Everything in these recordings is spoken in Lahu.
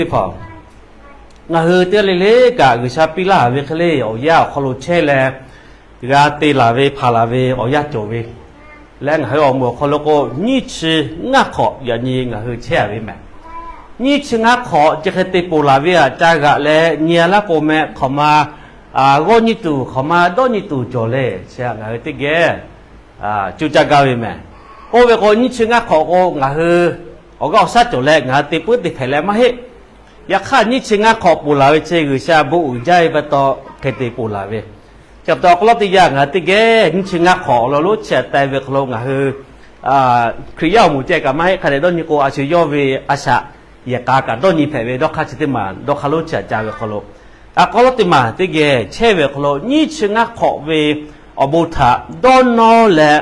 teˇ hpaˍ, ngaˬ hui teˇ g'aˇ le le kaꞈ G'uiˬsha piˇ laˇ ve hk'e le awˬ yanˇ awˬ hk'aw lo chehˇ leh, g'a te laˬ ve hpanˍ laˬ ve awˬ yanˇ cawˬ ve leh, ngaˬ hui awˬ moˍ awˬ hk'aw lo k'o, nyiˇ chi ngaˇ hk'awꞈ yaꞈ nyi ngaˬ hui chehˇ a ve mehˍ. Nyiˇ chi ngaˇ hk'awꞈ chi hk'e te ponˬ laˬ ve htaꞈ ca g'aꞈ leh nyi a laˇ k'o meh, hk'awꞈ ma g'awˇ nyi tuˬ, hk'awꞈ ma dawˇ nyi tuˬ cawˬ le. Chi ngaˬ hui teˇ geh coˇ caˇ gaˇ ve mehˍ. Oˇ ve k'o, nyiˇ chi ngaˇ hk'awꞈ k'o ngaˬ hui awˬ g'aˇ awˬ shaˉ cawˬ leh ngaˬ hui te puiˉ te hpehꞈ leh maˇ heˆ. Yaꞈ hk'aˇ, nyiˇ chi ngaˇ hk'awꞈ ponˬ laˬ ve chi G'uiˬsha bon uiˍ jaˇ ve pa taw hk'e te ponˬ laˬ ve. Chi pa taw awˬ hk'aw lo teˇ yanˇ ngaˬ hui teˇ geh nyiˇ chi ngaˇ hk'awꞈ awˬ lawn lonˉ chi htaꞈ te ve hk'aw lo ngaˬ hui Hkriꞈ yaˇ awˬ moˍ ceh kaꞈ maˇ heˆ, hk'a dehꞈ dawˇ nyi k'o, a shu yawˇ ve a shaꞈ yehˬ k'a kaꞈ dawˇ nyi hpehꞈ ve dawˇ hk'aˇ chi teˇ maˬ dawˇ hk'aˇ lonˉ chi htaꞈ ca ve hk'aw lo, awˬ hk'aw lo teˇ maˬ teˇ geh chehˇ ve awˬ hk'aw lo nyiˇ chi ngaˇ hk'awꞈ ve awˬ bon htaꞈ dawˇ nawˇ leh,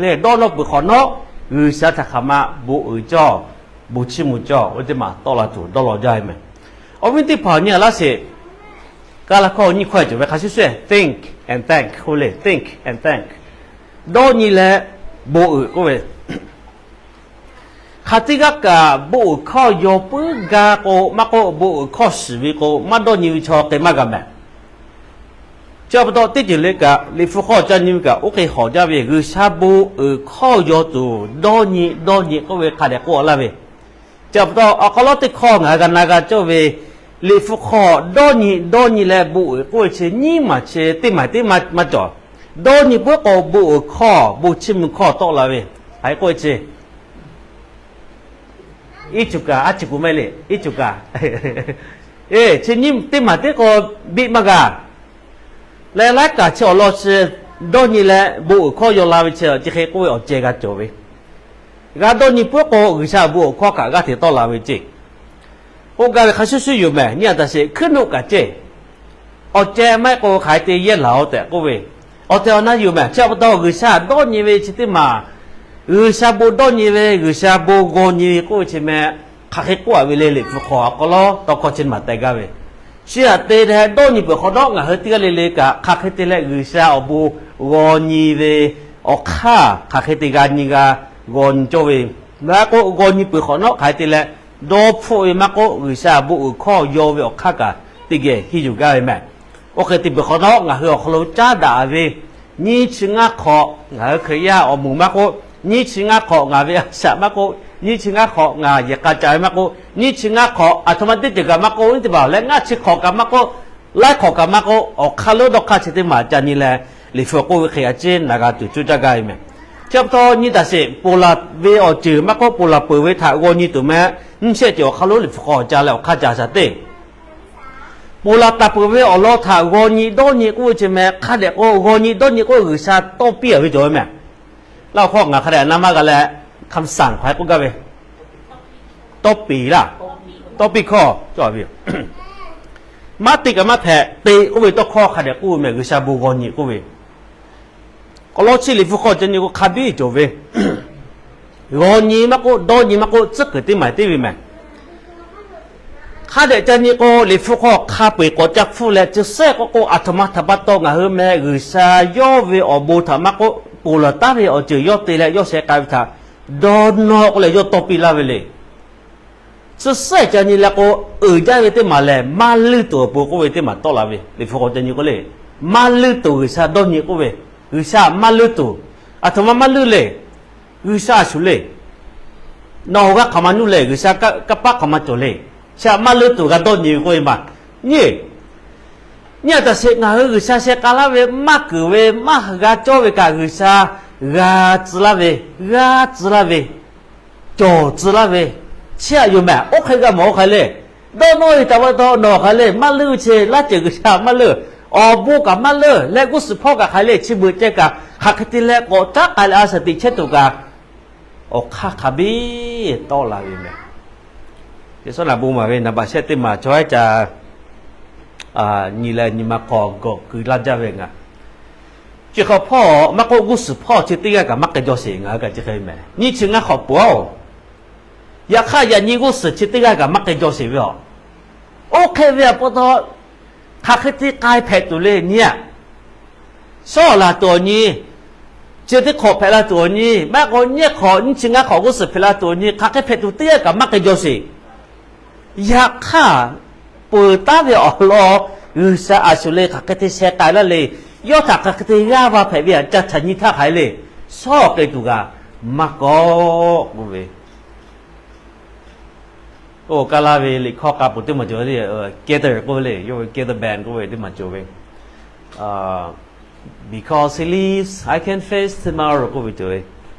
leh dawˇ nawˇ peuˬ hk'awꞈ nawˉ, G'uiˬsha htaꞈ hk'aˬ ma bon uiˍ cawˇ, bon chiˇ mvuh cawˇ, oˇ teˇ maˬ tawˆ la tuˬ dawˇ law jaˇ ve mehˍ. Awˬ viˉ teˇ hpaˍ nyi a laˇ sheˍ. Kaˇ laˇ hkawˇ nyiˇ hkawˇ cawˬ ve hk'a shuˍ shuˍ, think and thank k'oˆ le. Think and thank, dawˇ nyi leh bon uiˍ k'oˆ ve. Hk'aˬ teˇ g'aˇ kaꞈ bon uiˍ hkawˇ yaw puiˉ gaˇ k'o maˇ k'oˆ, bon uiˍ hkawˇ shiˍ ve k'o maˇ dawˇ nyi ve chaw hk'e maˇ g'a mehˍ. Chi pa taw teˇ ceuˬ le kaꞈ Liꞈ hpu hk'aw ca nyi ve kaꞈ oˇ hk'e hawˍ jaˇ ve, G'uiˬsha bon uiˍ hkawˇ yaw tuˬ dawˇ nyi dawˇ nyi k'oˆ ve hk'a dehꞈ k'oˆ laˇ ve. Chi pa taw awˬ hk'aw lo teˇ hkawˇ ngaˬ hui g'a na g'a cawˇ ve, Liꞈ hpu hk'aw dawˇ nyi dawˇ nyi leh bon uiˍ k'oˆ ve chi nyiˇ maˬ chi teˇ maˬ teˇ maˇ cawˬ. Dawˇ nyi puiˉ k'o bon uiˍ hkawˇ, bon chiˇ mvuh hkawˇ tawˆ la ve. Hk'aˬ hk'e k'oˆ ve chi, iˉ cuˬ kaꞈ a ciˍ kuˬ maˇ le, iˉ cuˬ kaꞈ, e, chi nyiˇ teˇ maˬ teˇ k'o biˆ maˇ g'a. Leh laiˉ kaꞈ chi awˬ lawn chi dawˇ nyi leh bon uiˍ hkawˇ yaw la ve chi, chi hk'e k'oˆ ve awˬ ceh g'a cawˬ ve. G'a dawˇ nyi puiˉ k'o G'uiˬsha bon uiˍ hkawˇ kaꞈ g'aˇ hteꞈ tawˆ la ve ceˇ. K'oˆ gaˇ ve hk'a shuˍ shuˍ yoˬ mehˍ. Nyi a taꞈ sheˍ, hkuiˉ nuˆ kaꞈ ceˇ, awˬ ceh maˇ heˆ k'o hk'aˬ hk'e te yehˇ laˬ-oˬ tehꞈ k'oˆ ve, awˬ tehˬ awˬ na yoˬ mehˍ. Chi pa taw G'uiˬsha dawˇ nyi ve chi teˇ maˬ, G'uiˬsha bon dawˇ nyi ve, G'uiˬsha bon g'aw nyi ve k'oˆ ve chi mehˍ. Hk'aˬ hk'e k'oˆ a ve le, Liꞈ hpu hk'aw awˬ hk'aw lo tawˇ hkawˇ chi maˬ tehꞈ gaˇ ve, chi htaꞈ te leh dawˇ nyi peuˬ hk'awꞈ nawˉ ngaˬ hui teˇ g'aˇ le le kaꞈ hk'aˬ hk'e te leh G'uiˬsha awˬ bon g'aw nyi ve awˬ hk'aˇ hk'aˬ hk'e te g'a nyi g'a g'aw nyi cawˇ ve, maˇ k'oˆ g'aw nyi peuˬ hk'awꞈ nawˉ hk'aˬ hk'e te leh dawˇ hpfuhˆ ve maˇ k'oˆ, G'uiˬsha bon uiˍ hkawˇ yaw ve awˬ hk'aˇ kaꞈ teˇ geh henˇ yuˬ gaˇ ve mehˍ. Oˇ hk'e te peuˬ hk'awꞈ nawˉ ngaˬ hui awˬ hk'aw lo caˉ daꞈ ve nyiˇ chi ngaˇ hk'awꞈ, ngaˬ hui Hkriꞈ yaˇ awˬ moˍ maˇ k'oˆ, nyiˇ chi ngaˇ hk'awꞈ ngaˬ ve a shaꞈ maˇ k'oˆ, nyiˇ chi ngaˇ hk'awꞈ ngaˬ yehˬ k'a ca ve maˇ k'oˆ, nyiˇ chi ngaˇ hk'awꞈ aˬ htoꞈ ma teˇ ceuˬ kaꞈ maˇ k'oˆ, nyi teˇ hpaˍ leh ngaˇ chi hk'awꞈ kaꞈ maˇ k'oˆ, laiˉ hk'awꞈ kaꞈ maˇ k'oˆ, awˬ hk'aˇ lonˉ dawˇ hk'aˇ chi teˇ maˬ ca nyi leh, Liꞈ hpu k'oˆ ve hk'e a ciˉ na g'a tuˬ coˇ caˇ gaˇ ve mehˍ. Chi pa taw nyi taˍ sheˍ, ponˬ laˬ ve awˬ ceuˬ maˇ k'oˆ, ponˬ laˬ peuˬ ve htaꞈ g'aw nyi tuˬ mehˍ. Nyiˇ shehˆ ceuˬ awˬ hk'aˇ lonˉ Liꞈ hpu hk'aw ca leh awˬ hk'aˇ ca shaˍ teˇ ponˬ laˬ taˍ peuˬ ve awˬ lawn htaꞈ g'aw nyi dawˇ nyi k'oˆ ve chi mehˍ. Hk'a dehꞈ k'o g'aw nyi dawˇ nyi k'oˆ G'uiˬsha tawˇ piˇ a ve cawˬ ve mehˍ. Laˇ awˬ hk'aw ngaˬ hk'a dehꞈ na maˇ g'a leh, คำสั่ง hk'aˬ hk'e k'oˆ gaˇ ve, tawˇ piˇ laˇ, tawˇ piˇ hkawˇ cawˬ ve yoˬ. Maˇ te kaꞈ maˇ hpehꞈ, te k'oˆ ve tawˇ hkawˇ hk'a dehꞈ k'oˆ ve mehˍ. G'uiˬsha bon g'aw nyi k'oˆ ve, Kawˇlawˇchiˆ Liꞈ hpu hk'aw ca nyi k'o hk'a biˇ cawˬ ve, g'aw nyi maˇ k'oˆ, dawˇ nyi maˇ k'oˆ, tcuhˉ kuiˬ teˇ maˬ teˇ ve mehˍ. Hk'a dehꞈ ca nyi k'o Liꞈ hpu hk'aw hk'a peu-eˬ k'awꞈ ca hpfuhˇ leh, chi suhˉ k'oˆ k'o, aˬ htoꞈ ma htaꞈ pa taw ngaˬ hui meh G'uiˬsha yawˇ ve awˬ bon htaꞈ maˇ k'oˆ, ponˬ laˬ taˉ ve awˬ ceuˬ yawˇ te leh yawˇ sheh k'ai ve htaꞈ dawˇ nawˇ k'oˆ leh yawˇ tawˇ piˇ laˇ ve le. Chi suhˉ ca nyi leh k'o, uiˍ jaˇ ve teˇ maˬ lehˬ, maˇ leuˇ tuˬ awˬ pon k'oˆ ve teˇ maˬ tawˆ la ve. Liꞈ hpu k'awꞈ ca nyi k'o le, maˇ leuˇ tuˬ G'uiˬsha dawˇ nyi k'oˆ ve, G'uiˬsha maˇ leuˇ tuˬ. Aˬ htoꞈ ma maˇ leuˇ le. G'uiˬsha a shuˍ le. Nawˬ awˬ g'aˇ hk'aˬ ma nuˇ le, G'uiˬsha kanˇ paˆ hk'aˬ ma cawˬ le. Chi htaꞈ maˇ leuˇ tuˬ g'a dawˇ nyi ve k'oˆ ve maˬ nyi. Nyi a taꞈ sheˍ, ngaˬ hui G'uiˬsha sheh k'a laˇ ve maˇ keunˍ ve maˇ g'a cawˇ ve kaꞈ G'uiˬsha g'a tcuh laˇ ve, g'a tcuh laˇ ve, cawˬ tcuh laˇ ve, chi htaꞈ yoˬ mehˍ. Oˇ hk'e g'a mawˬ oˇ hk'a le. Dawˇ nawˇ ve htaꞈ pa taw nawˬ hk'a le maˇ leuˇ ve chi laˇ ceuˬ G'uiˬsha maˇ leuˇ, awˬ bon kaꞈ maˇ leuˇ leh g'uˇ suhˍ hpawˇ kaꞈ hk'a le chi beuꞈ ceh kaꞈ hk'aˬ hk'e te leh k'awꞈ caˉ k'ai leh a shaˍ tiꞈ chehˇ tuˬ kaꞈ awˬ hk'aˇ hk'a biˇ tawˆ la ve mehˍ. Teˇ sawˉ naꞈ bon maˍ ve naˍ baꞈ shehˆ teˇ maˬ chaw haiˉ ca nyi leh nyi ma hk'aw gawˬ keu laˇ jaˇ ve ngaˬ. Chi hk'awꞈ hpawˇ maˇ k'oˆ, g'uˇ suhˍ hpawˇ chi teˇ g'aˇ kaꞈ maˇ k'ai jaw sheˍ ngaˬ hui kaꞈ chi hk'e ve mehˍ. Nyiˇ chi ngaˇ hk'awꞈ peuˬ-oˬ. Yaꞈ hk'aˇ yaꞈ nyi g'uˇ suhˍ chi teˇ g'aˇ kaꞈ maˇ k'ai jaw sheˍ ve aˬ. Oˇ hk'e ve a pa taw, hk'aˬ hk'e te k'ai hpehꞈ tuˬ le nyi aꞈ. Shawˉ laˬ tuˬ awˬ nyi, chi teˇ hk'awꞈ hpehꞈ la tuˬ awˬ nyi, maˇ k'o nyiˇ hk'awꞈ nyiˇ chi ngaˇ hk'awꞈ g'uˇ suhˍ hpehꞈ la tuˬ awˬ nyi, hk'aˬ hk'e hpehꞈ tuˬ teˇ g'aˇ kaꞈ maˇ k'ai jaw sheˍ. Yaꞈ hk'aˇ, peuˬ taˉ ve awˬ lawn G'uiˬsha a shuˍ le hk'aˬ hk'e te sheh k'ai laˇ le. Yawˇ htaꞈ hk'aˬ hk'e te g'aˇ va hpehꞈ ve htaꞈ ca htaꞈ nyi htaˇ hk'aˬ hk'e le, shawˉ k'ai tuˬ g'a maˇ kawˆ k'oˆ ve. Oˇ, Kaˇlaˇ ve liꞈ hkawˇ k'a peuˬ teˇ maˬ cawˬ ve le, gather k'oˆ ve le, yawˇ ve gather band k'oˆ ve teˇ maˬ cawˬ ve. Because he lives, I can face tomorrow k'oˆ ve cawˬ ve.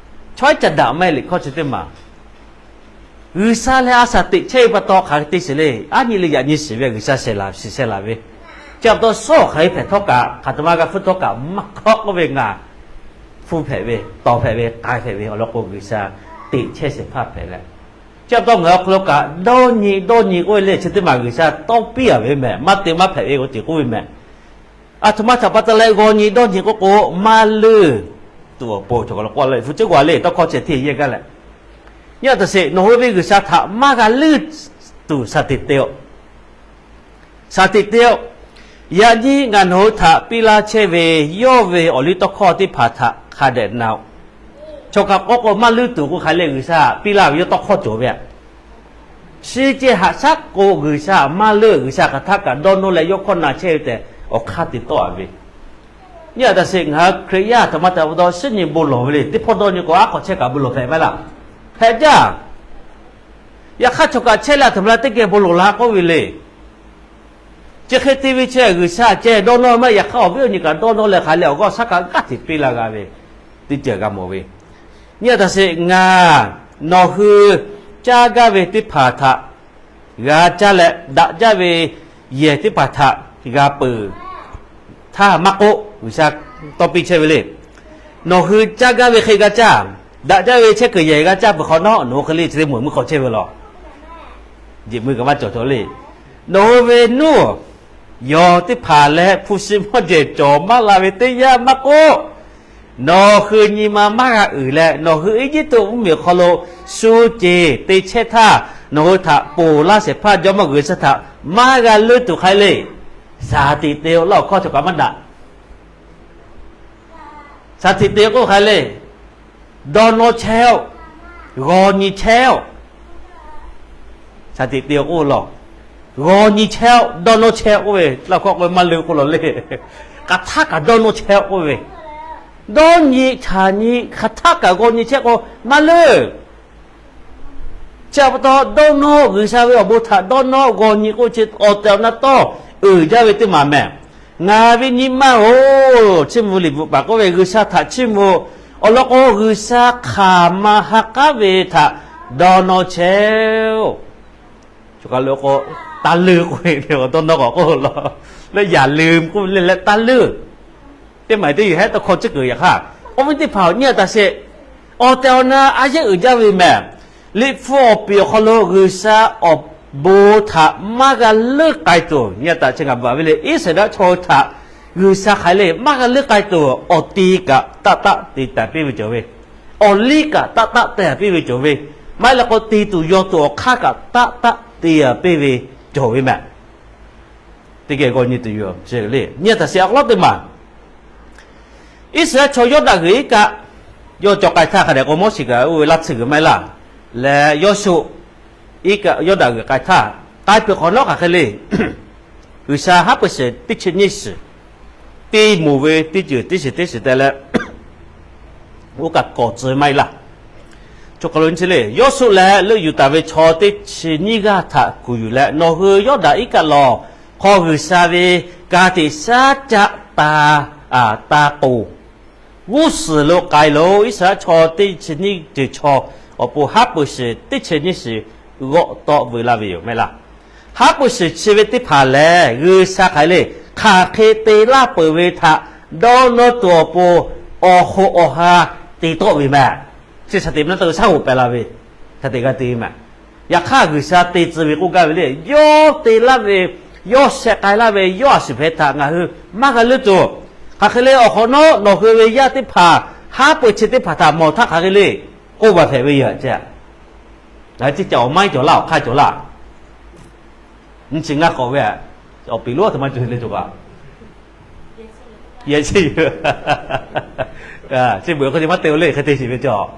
Chaw haiˉ ca daꞈ maˇ heˆ liꞈ hkawˇ chi teˇ maˬ. G'uiˬsha leh a shaˍ teꞈ chehˇ ve pa taw hk'aˬ hk'e te shiˍ le, aˉ nyi le yaꞈ nyi shiˍ ve G'uiˬsha shehˍ laˬ shiˍ shehˍ laˬ ve. Chi pa taw shawˉ hk'aˬ hk'e hpehꞈ htawˇ kaꞈ, hk'aˬ htoꞈ ma g'a hpfuhˇ htawˇ kaꞈ maˇ hk'awˆ k'oˆ ve, ngaˬ hpu hpehꞈ ve, tawˍ hpehꞈ ve, k'ai hpehꞈ ve awˬ lawn k'o, G'uiˬsha teꞈ chehˇ shehˍ hpaˇ hpehꞈ leh, chi pa taw ngaˬ hui awˬ hk'aw lo kaꞈ dawˇ nyi dawˇ nyi k'oˆ ve le, chi teˇ maˬ G'uiˬsha tawˇ piˇ a ve mehˍ, maˇ te maˇ hpehꞈ ve k'o teꞈ k'oˆ ve mehˍ. Aˬ htoꞈ ma htaꞈ pa taw leh g'aw nyi dawˇ nyi k'oˆ k'o, maˇ leuˆ tuˬ awˬ pon cawˬ kaꞈ la k'o, fuˍ ceˉ g'aw le tawˇ hkawˇ ceh hteˇ yehˇ gaˇ leh, nyi a taꞈ sheˍ, nawˬ hui ve G'uiˬsha htaꞈ maˇ g'a leuˆ tuˬ shaˍ tiꞈ te-o. Shaˍ tiꞈ te-o. Yaꞈ nyi ngaˬ nawˬ hui htaꞈ piˇ laˇ chehˇ ve yawˇ ve awˬ liˇ tawˇ hkawˇ teˇ hpaˍ htaꞈ hk'a dehꞈ na-o. Chaw hk'a k'oˆ k'o, maˇ leuˆ tuˬ k'o hk'aˬ lehˬ G'uiˬsha piˇ laˇ ve yawˇ tawˇ hkawˇ cawˬ ve aꞈ. Chi ceh haꞈ shaˉ k'o, G'uiˬsha maˇ leuˆ, G'uiˬsha hk'aˬ htaˆ kaꞈ dawˇ nawˇ leh yawˇ hkawˇ na chehˇ ve tehꞈ awˬ hk'aˇ te tawˆ a ve. Nyi a taꞈ sheˍ, ngaˬ hui Hkriꞈ yaˇ aˬ htoꞈ ma htaꞈ pa taw shinˉ nyi bon lawˬ ve le. Teˇ hpawˇ dawˇ nyi k'o, aˉ hk'awꞈ chehˇ kaꞈ bon lawˬ hpehꞈ maˇ heˆ laˇ. Hpehꞈ jaˇ. Yaꞈ hk'aˇ chaw kaꞈ chehˇ leh aˬ htoꞈ ma la teˇ geh bon lawˬ la k'oˆ ve le. Chi hk'e te ve chi G'uiˬsha ceh dawˇ nawˇ maˇ, yaꞈ hk'aˇ awˬ viˉ awˬ nyi kaꞈ dawˇ nawˇ leh hk'aˬ lehˬ awˬ g'aˇ shaˉ kaꞈ g'aˇ hteꞈ piˇ laˇ g'a ve, teˇ ceuˬ g'a mawˬ ve. Nyi a taꞈ sheˍ, ngaˬ nawˬ hui caˇ gaˇ ve teˇ hpaˍ htaꞈ g'a caˇ leh, daꞈ jaˇ ve yehˬ teˇ hpaˍ htaꞈ g'a peuˬ htaˇ maˇ k'oˆ, G'uiˬsha tawˇ piˇ chehˇ ve le. Nawˬ hui caˇ gaˇ ve hk'e g'a caˇ, daꞈ jaˇ ve chehˇ kuiˬ yehˬ g'a caˇ peuˬ hk'awꞈ nawˉ, nawˬ hui hk'e le chi teˇ moˍ meuˇ hk'aw chehˇ ve laˬ. Jeˬ meuˇ kaꞈ maˇ cawˬ cawˬ le. Nawˬ hui ve nuˇ yawˬ teˇ hpaˍ leh hpu shi mawˇ jehˬ cawˬ maˇ la ve teˇ yanˇ maˇ k'oˆ, nawˬ hui nyi ma maˇ g'a uiˍ leh, nawˬ hui Eˇjiˇtuꞈ mvuhˇmiˬ awˬ hk'aw lo shu ceˬ te chehˇ htaˇ, nawˬ hui htaꞈ ponˬ laˇ shehˍ hpaˇ Jawˇmawˇ G'uiˬsha htaꞈ maˇ g'a leuˆ tuˬ hk'aˬ hk'e le. Shaˍ tiꞈ te-o laˇ awˬ hkawˇ cawˬ kaꞈ maˇ daꞈ. Shaˍ tiꞈ te k'oˆ hk'aˬ hk'e le. Dawˇ nawˇ chehˇ-oˆ. G'aw nyi chehˇ-oˆ. Shaˍ tiꞈ te k'oˆ law. G'aw nyi chehˇ-oˆ, dawˇ nawˇ chehˇ k'oˆ ve, laˇ hkawˇ k'oˆ ve maˇ leuˆ k'oˆ law le. Hk'aˬ htaˆ kaꞈ dawˇ nawˇ chehˇ k'oˆ ve, dawˇ nyi htaꞈ nyi hk'aˬ htaˆ kaꞈ g'aw nyi chehˇ k'o maˇ leuˆ. Chi pa taw dawˇ nawˇ, G'uiˬsha ve awˬ bon htaꞈ dawˇ nawˇ g'aw nyi k'oˆ chi awˬ tehˬ awˬ na tawˇ uiˍ jaˇ ve teˇ maˬ mehˍ. Ngaˬ ve nyi ma-oˬ, chiˇ mvuh liꞈ bvuhꞈ paˍ k'oˆ ve, G'uiˬsha htaꞈ chiˇ mvuh. Awˬ lawn k'o, G'uiˬsha hk'aˬ ma ha k'aˉ ve htaꞈ dawˇ nawˇ chehˇ-oˆ. Choˬ kaˬ lo k'o, taˇ leuˆ k'oˆ ve, dawˇ nawˇ k'awꞈ k'oˆ law. Leh yaꞈ leuˬ k'oˆ ve le leh taˇ leuˆ. Teˇ maˬ teˇ yehˬ hehˉ tawˇ hkawˇ tcuhˉ kuiˬ yaꞈ hk'aˇ, awˬ viˉ teˇ hpaˍ-oˬ, nyi a taꞈ sheˍ. Awˬ tehˬ awˬ na a yehˉ uiˍ jaˇ ve mehˍ. Liꞈ hpu awˬ piˍ awˬ hk'aw lo G'uiˬsha awˬ bon htaꞈ maˇ g'a leuˆ k'ai tuˬ, nyi a taꞈ chi ngaˬ bvuhꞈ ve le, Iˉsaˍreˍlaˆ chaw hui htaꞈ G'uiˬsha hk'aˬ hk'e le maˇ g'a leuˆ k'ai tuˬ, awˬ ti kaꞈ taˆ taˆ te taˍ piˇ ve cawˬ ve, awˬ liˇ kaꞈ taˆ taˆ te taˍ piˇ ve cawˬ ve, maˇ heˆ leh k'o te tuˬ yaw tuˬ awˬ hk'aˇ kaꞈ taˆ taˆ te taˍ piˇ ve cawˬ ve mehˍ. Teˇ geh g'aw nyi tuˬ yoˬ. Nyi a taꞈ sheˍ awˬ hk'aw lo teˇ maˬ Iˉsaˍreˍlaˆ chaw Yawˇdanˍ g'uiˬ iˉ kaˆ yawˇ cawˬ k'ai htaˇ, hk'a dehꞈ k'o Moˉseˍ kaꞈ oˇ ve laˇ tsuhˇ g'uiˬ maˇ heˆ laˇ. Leh Yawˇshuˆ iˉ kaˆ Yawˇdanˍ g'uiˬ k'ai htaˇ, k'ai peuˬ hk'awꞈ nawˉ hk'aˬ hk'e le. G'uiˬsha haˉ pui shiˍ teˇ chi nyiˇ shiˍ teˇ moˍ ve teˇ ceuˬ teˇ shiˍ teˇ shiˍ te leh, oˇ kaꞈ kawˬ tcuh maˇ heˆ laˇ. Chaw hk'aˬ lo nyi chi le, Yawˇshuˆ leh leuˆ yuˬ taˍ ve chaw teˇ chi nyiˇ g'aˇ htaꞈ kuˬ yuˬ leh, nawˬ hui Yawˇdanˍ iˉ kaˆ lawˬ hk'aw G'uiˬsha ve ka tiꞈ shaˉ caˆ ta, a, ta k'oˍ g'uˇ suhˍ lo k'ai loˬ. Iˉsaˍreˍlaˆ chaw teˇ chi nyiˇ ceuˬ chaw awˬ pon haˉ pui shiˍ teˇ chi nyiˇ shiˍ g'awˆ tawˆ veu laˇ ve yoˬ mehˍ laˇ. Haˉ pui shiˍ chi ve teˇ hpaˍ lehˬ, G'uiˬsha hk'aˬ hk'e le hk'aˬ hk'e te laˇ peuˬ ve htaꞈ dawˇ nawˇ tuˬ awˬ pon awˬ hoꞈ awˬ ha te tawˆ ve mehˍ. Chi shaˍ tiꞈ maˇ na taˇ shaˉ hoꞈ pehꞈ la ve, shaˍ tiꞈ g'a te ve mehˍ. Yaꞈ hk'aˇ G'uiˬsha te tcuh ve k'oˆ gaˇ ve le, yawˇ te laˇ ve, yawˇ sheh k'ai laˇ ve, yawˇ a shuˍ hpehꞈ htaꞈ ngaˬ hui maˇ g'a leuˆ tuˬ, hk'aˬ hk'e le awˬ hk'awꞈ nawˉ nawˬ hui ve yaˇ teˇ hpaˍ haˉ pui chi teˇ hpaˍ htaꞈ mawˬ htaˇ hk'aˬ hk'e le k'oˆ baˬ hpehꞈ ve yoˬ. Ngaˬ hui teˇ ca awˬ maiˉ cawˬ laˇ, awˬ hk'aˇ cawˬ laˇ. Nyi chi ngaˇ k'awꞈ ve, awˬ piˍ lonˉ a htoꞈ ma cawˬ le cawˬ kaꞈ, yehˬ chi yoˬ. Chi beuꞈ hk'e te maˇ te-o le, hk'e te shiˍ ve cawˬ.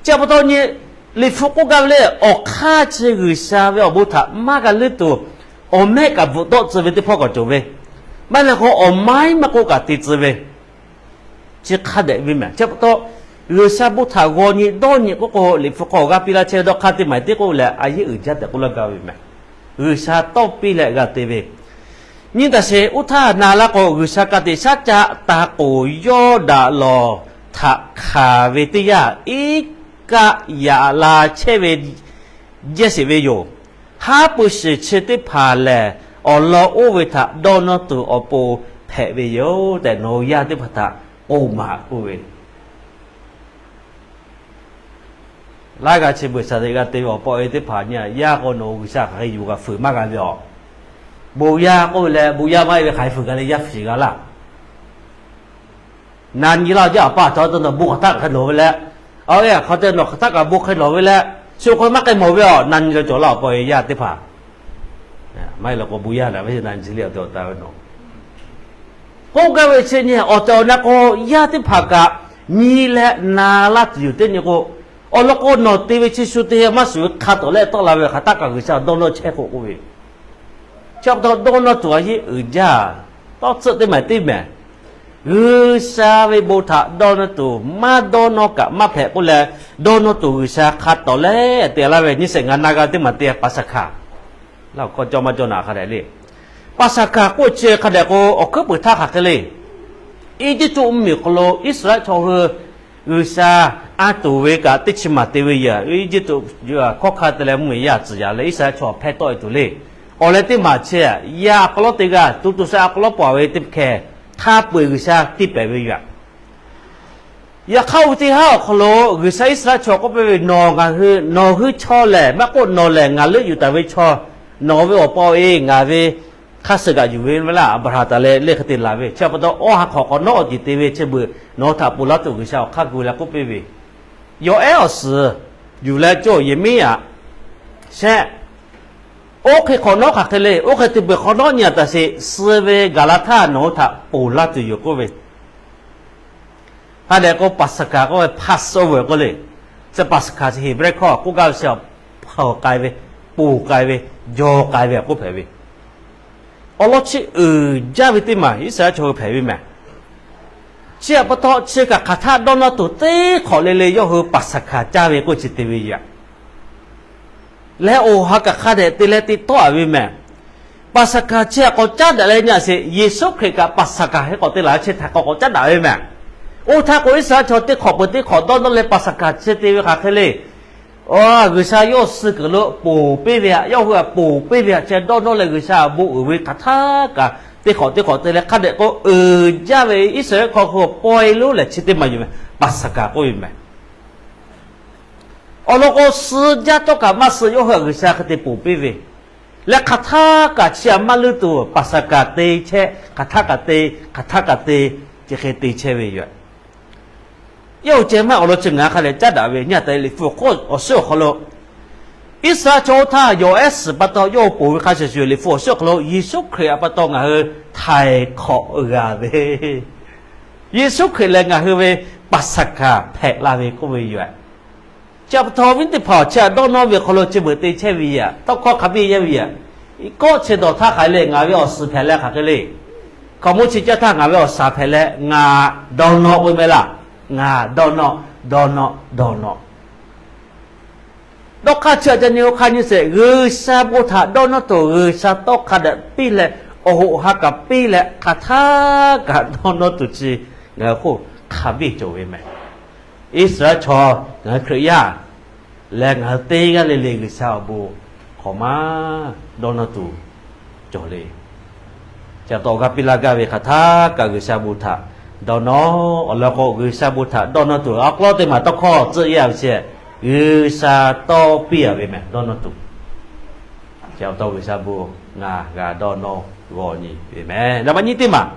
Chi pa taw nyi Liꞈ hpu k'oˆ gaˇ ve le, awˬ hk'aˇ chi G'uiˬsha ve awˬ bon htaꞈ maˇ g'a leuˉ tuˬ, awˬ mehˆ kaꞈ bvuhꞈ tawˆ tcuh ve teˇ hpawˇ kaꞈ cawˬ ve, maˇ heˆ leh k'o awˬ maiˉ maˇ k'oˆ kaꞈ te tcuh ve, chi hk'a dehꞈ ve mehˬ. Chi pa taw, G'uiˬsha bon htaꞈ g'aw nyi dawˇ nyi k'oˆ k'o, Liꞈ hpu hk'aw awˬ g'aˇ piˇ laˇ chehˇ ve dawˇ hk'aˇ teˇ maˬ teˇ k'oˆ leh, a yeˉ uiˍ jaˇ tehꞈ k'oˆ laˇ gaˇ ve mehˬ. G'uiˬsha tawˇ piˇ leh g'a te ve, nyi taˍ sheˍ. Oˇ htaˇ na laˇ k'o, G'uiˬsha ka tiꞈ shaˉ caˆ ta k'oˍ Yawˇdanˍ lawˬ htaꞈ hkanˍ ve teˇ yanˇ, iˉ kaˆ yaꞈ la chehˇ ve jehˇ sheˍ ve yoˬ. Haˉ pui shiˍ chi teˇ hpaˍ lehˬ, awˬ lawn oˇ ve htaꞈ dawˇ nawˇ tuˬ awˬ pon hpehꞈ ve yoˬ tehꞈ, nawˬ hui yaˇ teˇ hpaˍ htaꞈ k'oˆ maˍ k'oˆ ve, laiˉ g'aˇ chi beuꞈ shaˍ teꞈ g'a te ve awˬ pa awˬ e teˇ hpaˍ nyi, yaˇ k'o nawˬ hui G'uiˬsha hk'aˬ hk'e yuˬ g'a fuiˍ maˇ g'a ve aˬ. Bon yaˇ k'oˆ ve leh bon yaˇ maˇ heˆ ve hk'aˬ hk'e fuiˍ g'a leh yaˇ fuiˍ g'a laˇ. Na nyi laˇ jaˇ, awˬ pa aˬ htoꞈ ma te nawˬ bon hk'aˬ htaˆ kaꞈ hk'e lawˬ ve leh, a e hk'aˬ hk'e te nawˬ hk'aˬ htaˆ kaꞈ bon hk'e lawˬ ve leh, shu hk'aw maˇ k'ai mawˬ ve aˬ. Na nyi la cawˬ laˇ, awˬ pa awˬ e yaˇ teˇ hpaˍ. Maˇ heˆ leh k'o bon yaˇ na ve na nyi le awˬ tehˬ awˬ ta ve nawˬ k'oˆ gaˇ ve chi nyi, awˬ tehˬ awˬ na k'o, yaˇ teˇ hpaˍ kaꞈ nyi leh na laˇ tuˬ yoˬ. Teˇ nyi k'o, awˬ lawn k'o nawˬ te ve chi shu te maˇ shuˍ ve hk'a tawˍ leh tawˆ la ve hk'aˬ htaˆ kaꞈ G'uiˬsha dawˇ nawˇ chehˇ k'o k'oˆ ve, chi pa taw dawˇ nawˇ tuˬ a yeˉ uiˍ jaˇ. Tawˇ tcuhˆ teˇ maˬ teˇ mehˬ, G'uiˬsha ve bon htaꞈ dawˇ nawˇ tuˬ, maˇ dawˇ nawˇ kaꞈ maˇ hpehꞈ k'oˆ leh, dawˇ nawˇ tuˬ G'uiˬsha hk'a tawˍ leh te laˇ ve nyi sheˍ. Ngaˬ na g'a teˇ maˬ te Paˍsaˍhkaˍ, laˇ awˬ hkawˇ cawˇ maˇ cawˇ na hk'a dehꞈ le. Paˍsaˍhkaˍ k'oˆ chi hk'a dehꞈ k'o, awˬ hkuiˉ peuˍ htaˇ hk'aˬ hk'e le, Eˇjiˇtuꞈ mvuhˇmiˬ awˬ hk'aw lo Iˉsaˍreˍlaˆ chaw hui G'uiˬsha a tuˬ ve kaꞈ teˇ chi maˬ te ve yoˬ. Eˇjiˇtuꞈ hkawˇ hkanˇ te leh mvuhˇmiˬ yaˇ tcuhˍ yaꞈ leh Iˉsaˍreˍlaˆ chaw hpehˇ tawˆ e tuˬ le. Awˬ leh teˇ maˬ chi yaˇ a k'aw lawˉ teˇ g'aˇ, to to sha a k'aw lawˉ paw ve teˇ hkeh hk'a peu-eˬ G'uiˬsha tiˇ pehˍ ve yoˬ. Yaꞈ hk'aˇ, oˇ ve teˇ haˉ awˬ hk'aw lo G'uiˬsha Iˉsaˍreˍlaˆ chaw k'oˆ piˇ ve, Nawˬ ngaˬ hui, nawˬ hui chaw lehˬ maˇ k'oˆ, nawˬ lehˬ ngaˬ leuˆ yuˬ taˍ ve chaw, nawˬ ve awˬ pa awˬ e ngaˬ ve hk'a suh g'aꞈ yuˬ ve maˇ laˇ. Aˍbraˍhanˍ taˍ leh leˇ hk'e te laˬ ve chi pa taw, awˬ ha hk'awꞈ hk'awꞈ nawˉ awˬ ceˬ te ve chi beuꞈ nawˬ hui htaꞈ ponˬ laˇ tuˬ G'uiˬsha awˬ hk'aˇ gu leh k'oˆ piˇ ve, yawˬ ehˉ awˬ suhˍ yuˬ leh cawˇ yehˬ miˉ aꞈ shehˆ. Oˇ hk'e hk'awꞈ nawˉ hk'aˬ hk'e le. Oˇ hk'e te beuꞈ hk'awꞈ nawˉ nyi a taˍ sheˍ. Suh ve gaˬ la htaˇ nawˬ hui htaꞈ ponˬ laˇ tuˬ yoˬ k'oˆ ve, hk'a dehꞈ k'o Paˍsaˍhkaˍ k'oˆ ve Passover k'oˆ le. Chi Paˍsaˍhkaˍ chi Heˍbrehˇ hkawˇ k'oˆ gaˇ ve chi, hpaoˬ k'ai ve, ponˬ k'ai ve, jaw k'ai ve k'oˆ hpehꞈ ve, awˬ lawn chi uiˍ jaˇ ve teˇ maˬ Iˉsaˍreˍlaˆ chaw hui hpehꞈ ve mehˬ. Chi pa taw chi kaꞈ hk'aˬ htaˆ dawˇ nawˇ tuˬ teˇ hk'awꞈ le le yawˇ hui Paˍsaˍhkaˍ caˇ ve k'oˆ chi te ve yoˬ. Leh awˬ ha kaꞈ hk'a dehꞈ te leh te tawˆ a ve mehˬ. Paˍsaˍhkaˍ chi htaꞈ k'awꞈ caˉ daꞈ leh nyi a sheˍ. Yeˍsuˆ Hkriꞈ kaꞈ Paˍsaˍhkaˍ hk'e k'awꞈ te laˬ ve chi htaꞈ k'awꞈ k'awꞈ caˉ daꞈ ve mehˬ. Oˇ htaˇ k'o Iˉsaˍreˍlaˆ chaw teˇ hk'awꞈ peuˬ teˇ hk'awꞈ dawˇ nawˇ leh Paˍsaˍhkaˍ chi te ve hk'aˬ hk'e le. G'uiˬsha yawˇ suh kuiˬ lo ponˬ piˇ ve haꞈ, yawˇ hui haꞈ ponˬ piˇ ve haꞈ, chi dawˇ nawˇ leh G'uiˬsha awˬ bon uiˍ ve hk'aˬ htaˇ kaꞈ teˇ hk'awꞈ teˇ hk'awꞈ te leh hk'a dehꞈ k'o uiˍ jaˇ ve Iˉsaˍreˍlaˆ hk'aw hui pawehˇ lonˉ lehˬ chi teˇ maˬ yoˬ mehˬ. Paˍsaˍhkaˍ k'oˆ ve mehˬ. Awˬ lawn k'o, suh jaˇ htawˇ kaꞈ maˇ suh, yawˇ hui haꞈ G'uiˬsha hk'e te ponˬ piˇ ve leh hk'aˬ htaˇ kaꞈ chi aꞈ maˇ leuˉ tuˬ Paˍsaˍhkaˍ te chehˇ, hk'aˬ htaˇ kaꞈ te, hk'aˬ htaˇ kaꞈ te, chi hk'e te chehˇ ve yoˬ. Yawˇ hui ceh maˇ awˬ lawn chi ngaˬ hk'a dehꞈ caˉ daꞈ ve nyi a taˍ Liꞈ hpu awˬ hk'oˆ awˬ suhˉ awˬ hk'aw lo, Iˉsaˍreˍlaˆ chaw oˇ htaˇ yawˬ ehˉ suhˍ pa taw yawˇ hui ponˬ ve hk'a shuˍ shuˍ, Liꞈ hpu awˬ suhˉ awˬ hk'aw lo Yeˍsuˆ Hkriꞈ pa taw ngaˬ hui htaiˍ hk'awꞈ g'a ve, Yeˍsuˆ Hkriꞈ lehˬ ngaˬ hui ve Paˍsaˍhkaˍ hpehꞈ la ve k'oˆ ve yoˬ. Chi pa taw viˉ teˇ hpaˍ, chi htaꞈ dawˇ nawˇ ve awˬ hk'aw lo chi beuꞈ te chehˇ ve yoˬ. Tawˇ hkawˇ hk'a biˇ yaˇ ve yoˬ. Kawˆ chi dawˬ htaˇ hk'aˬ hk'e le, ngaˬ ve awˬ suhˍ hpehꞈ leh hk'aˬ hk'e le. Hkaoˍmonˇ chi caˇ htaˇ ngaˬ ve awˬ shaˍ hpehꞈ leh ngaˬ dawˇ nawˇ k'oˆ ve mehˬ laˇ. Ngaˬ dawˇ nawˇ, dawˇ nawˇ, dawˇ nawˇ. Dawˇ hk'aˇ chi aꞈ ca nyi oˇ hk'aˇ nyi sheˍ, G'uiˬsha bon htaꞈ dawˇ nawˇ tuˬ G'uiˬsha tawˇ hk'a dehꞈ piˇ leh, awˬ hoꞈ ha kaꞈ piˇ leh, hk'aˬ htaˇ kaꞈ dawˇ nawˇ tuˬ chi ngaˬ hui hk'oˆ hk'a biˇ cawˬ ve mehˬ. Iˉsaˍreˍlaˆ chaw, ngaˬ hui Hkriꞈ yaˇ leh ngaˬ hui teˇ g'aˇ le le G'uiˬsha awˬ bon hk'awꞈ maˇ dawˇ nawˇ tuˬ cawˬ le. Chi pa taw awˬ g'aˇ piˇ laˇ gaˇ ve hk'aˬ htaˇ kaꞈ G'uiˬsha bon htaꞈ dawˇ nawˇ, awˬ lawn k'o G'uiˬsha bon htaꞈ dawˇ nawˇ tuˬ awˬ hk'aw lo teˇ maˬ tawˇ hkawˇ tcuhˆ yaˇ ve chi, G'uiˬsha tawˇ piˇ a ve mehˬ dawˇ nawˇ tuˬ. Chi pa taw G'uiˬsha bon ngaˬ g'a dawˇ nawˇ g'aw nyi ve mehˬ. Naˍ baˆ nyiˇ teˇ maˬ,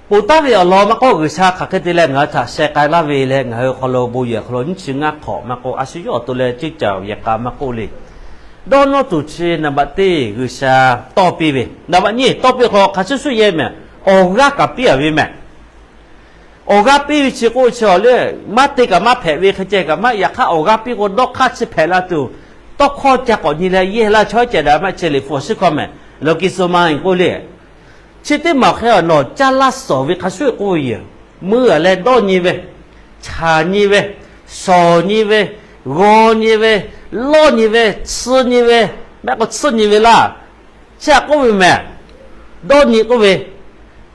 ponˬ taˍ ve awˬ lawn maˇ k'oˆ, G'uiˬsha hk'aˬ hk'e te leh ngaˬ hui htaꞈ sheh k'ai laˇ ve leh ngaˬ hui awˬ hk'aw lo bon yehˬ awˬ hk'aw lo nyiˇ chi ngaˇ hk'awꞈ maˇ k'oˆ, a shu yawˇ awˬ to leh ceˇ caˬ yehˬ k'a maˇ k'oˆ le. Dawˇ nawˇ tuˬ chi naˍ baˆ teˇ G'uiˬsha tawˇ piˇ ve, naˍ baˆ nyiˇ tawˇ piˇ hk'aw hk'a shuˍ shuˍ yehˇ mehˬ, awˬ g'aˇ kaꞈ piˇ a ve mehˬ. Awˬ g'aˇ piˇ ve chi k'oˆ ve chi awˬ lehˬ, maˇ te kaꞈ maˇ hpehꞈ ve hk'e ceh kaꞈ maˇ, yaꞈ hk'aˇ awˬ g'aˇ piˇ k'o dawˇ hk'aˇ chi hpehꞈ la tuˬ, tawˇ hkawˇ ca k'awꞈ nyi leh yehˇ laˇ chaw ceh daꞈ maˇ ceh liꞈ hpu awˬ shiˉ hkawˇ mehˍ, lawˬ kiˍ suh ma k'oˆ le. Chi teˇ maˬ awˬ hk'e nawˬ caˇ laˇ suhˍ ve hk'a shuˍ k'oˆ ve yoˬ. Meuˇ a leh dawˇ nyi ve, chaˍ nyi ve, shawˍ nyi ve, g'aw nyi ve, lawˇ nyi ve, tsuhˇ nyi ve, mehˆ k'o tsuhˇ nyi ve laˇ. Chi htaꞈ k'oˆ ve mehˍ. Dawˇ nyi k'oˆ ve,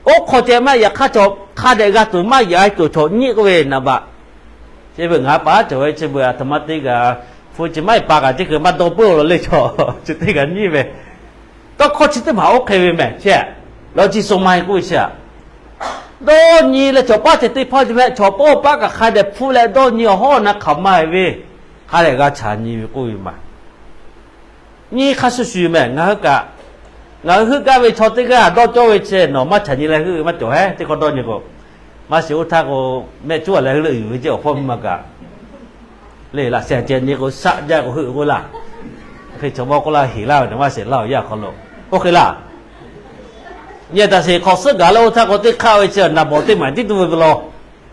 oˇ hk'aw ceh maˇ yaꞈ hk'aˇ chaw hk'a dehꞈ g'a tuˬ maˇ yaꞈ tuˬ chaw nyi k'oˆ ve naˍ baꞈ. Chi beuꞈ ngaˬ paˍ cawˬ ve chi beuꞈ aˬ htoꞈ ma teˇ g'aˇ hpu chi maˇ heˆ pa kaꞈ teˇ hkui maˇ dawˇ puiˉ lo le chaw, chi teˇ g'aˇ nyi ve. Tawˇ hkawˇ chi teˇ maˬ oˇ hk'e ve mehˍ chi. Lawˬ chi suh ma k'oˆ ve chi a, dawˇ nyi leh chaw paˉ ceh teˇ hpawˇ ceh mehˍ, chaw paˉ paˉ kaꞈ hk'a dehꞈ hpu leh dawˇ nyi awˬ hawˉ na hk'aˬ ma ve, hk'a dehꞈ g'a chaˍ nyi ve k'oˆ ve maˬ. Nyi hk'a shuˍ shuˍ mehˍ ngaˬ hui kaꞈ, ngaˬ hui heuˆ gaˇ ve chaw teˇ g'aˇ dawˇ cawˇ ve chi nawˬ maˇ chaˍ nyi leh heuˆ maˇ cawˬ heˉ teˇ hkawˇ dawˇ nyi k'o, maˇ shiˍ oˇ htaˇ k'o, mehˆ cuˉ a leh heuˆ leuˆ yuˬ ve ceh awˬ hpawˇ miˇ ma kaꞈ le laꞈ sheh ceh nyi k'o shaˆ jaˇ k'o heuˆ k'oˆ laˇ. Hk'e chaw mawˇ k'oˆ laˇ heˍ laˇ ve naˍ maˇ shehˍ laˇ awˬ yanˇ awˬ hk'aw lo, oˇ hk'e laˇ. Nyi taꞈ sheˍ hk'awꞈ suhˉ gaˬ la oˇ htaˇ k'o teˇ hk'aˆ ve chi naˍ bawˍ teˇ maˬ tiˉ tuˬ ve pa law.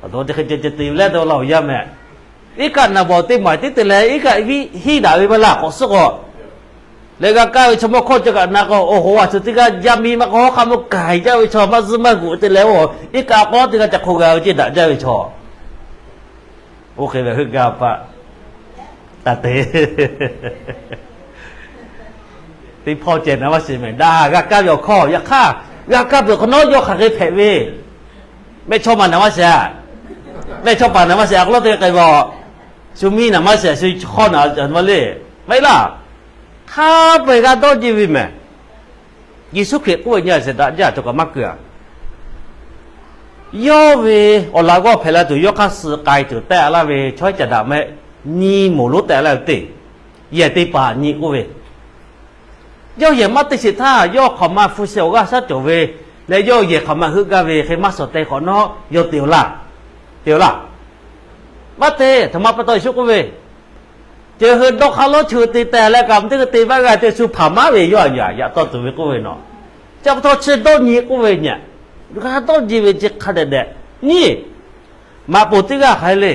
Awˬ to teˇ hk'e ceh ceh te leh te laˇ awˬ yanˇ mehˍ. Iˉ kaˆ naˍ bawˍ teˇ maˬ tiˉ te leh iˉ kaˆ viˉ hiˉ daꞈ ve maˇ laˇ hk'awꞈ suhˉ k'o, leh g'a kaˇ ve chaw mawˇ hkawˇ ceh kaꞈ na k'o, oˇ hoꞈ a shu teˇ g'aˇ yaˇ miˇ maˇ k'o hawˉ hk'aˇ mawˇ kaˍ jaˇ ve chaw maˇ zuhˇ maˇ g'uꞈ te leh oˇ iˉ kaˆ k'awˉ teˇ g'aˇ ca hk'oˆ g'a ve ceh daꞈ jaˇ ve chaw. Oˇ hk'e ve heuˆ gaˇ paˆ taˇ te. Teˇ hpawˇ ceh naˍ maˇ shehˍ mehˍ daꞈ g'a kaˇ ve awˬ hkawˇ. Yaꞈ hk'aˇ, g'a kaˇ peuˬ hk'awꞈ nawˉ yawˇ hk'aˬ hk'e hpehꞈ ve, mehˆ chawˇ paˍ naˍ maˇ shehˍ, mehˆ chawˇ paˍ naˍ maˇ shehˍ a k'aw lawˉ te k'ai ve, shu miˇ naˍ maˇ shehˍ, shu hk'awˇ naˍ maˇ le, maˇ heˆ laˇ. Hk'a peu-eˬ g'a dawˇ nyi ve mehˍ. Yeˍsuˆ Hkriꞈ k'oˆ ve nyi a shehˍ daꞈ jaˇ cawˬ kaꞈ maˇ keu a. Yawˇ ve awˬ laꞈ g'awˇ hpehꞈ la tuˬ yawˇ hk'aˇ suh k'ai tuˬ tehꞈ laˇ ve chaw ceh daꞈ mehˆ, nyi moˍ lonˉ tehꞈ laˇ ve teˇ, yehˬ teˇ hpaˍ nyi k'oˆ ve, yawˇ yehˬ maˇ te sheˍ htaˇ yawˇ hk'awꞈ ma hpu sheh awˬ g'aˇ shaˉ cawˬ ve leh yawˇ yehˬ hk'awꞈ ma heuˆ gaˇ ve hk'e maˇ shawˍ teh hk'awꞈ nawˉ yawˇ te laˇ, te laˇ. Maˇ te, htaꞈ ma pa taw Yeˍsuˆ k'oˆ ve, ceh hui dawˇ hk'aˇ lawˉ chi hui te teh leh kaꞈ teˇ hui te maˇ g'a te shu hpaˍ maˉ ve yawˇ a nyi a yaꞈ tawˇ tuˬ ve k'oˆ ve nawˬ. Chi pa taw chi dawˇ nyi k'oˆ ve nyi, g'a dawˇ nyi ve chi hk'a dehꞈ dehꞈ nyi. Maꞈ poˍ teˇ g'aˇ hk'aˬ hk'e le.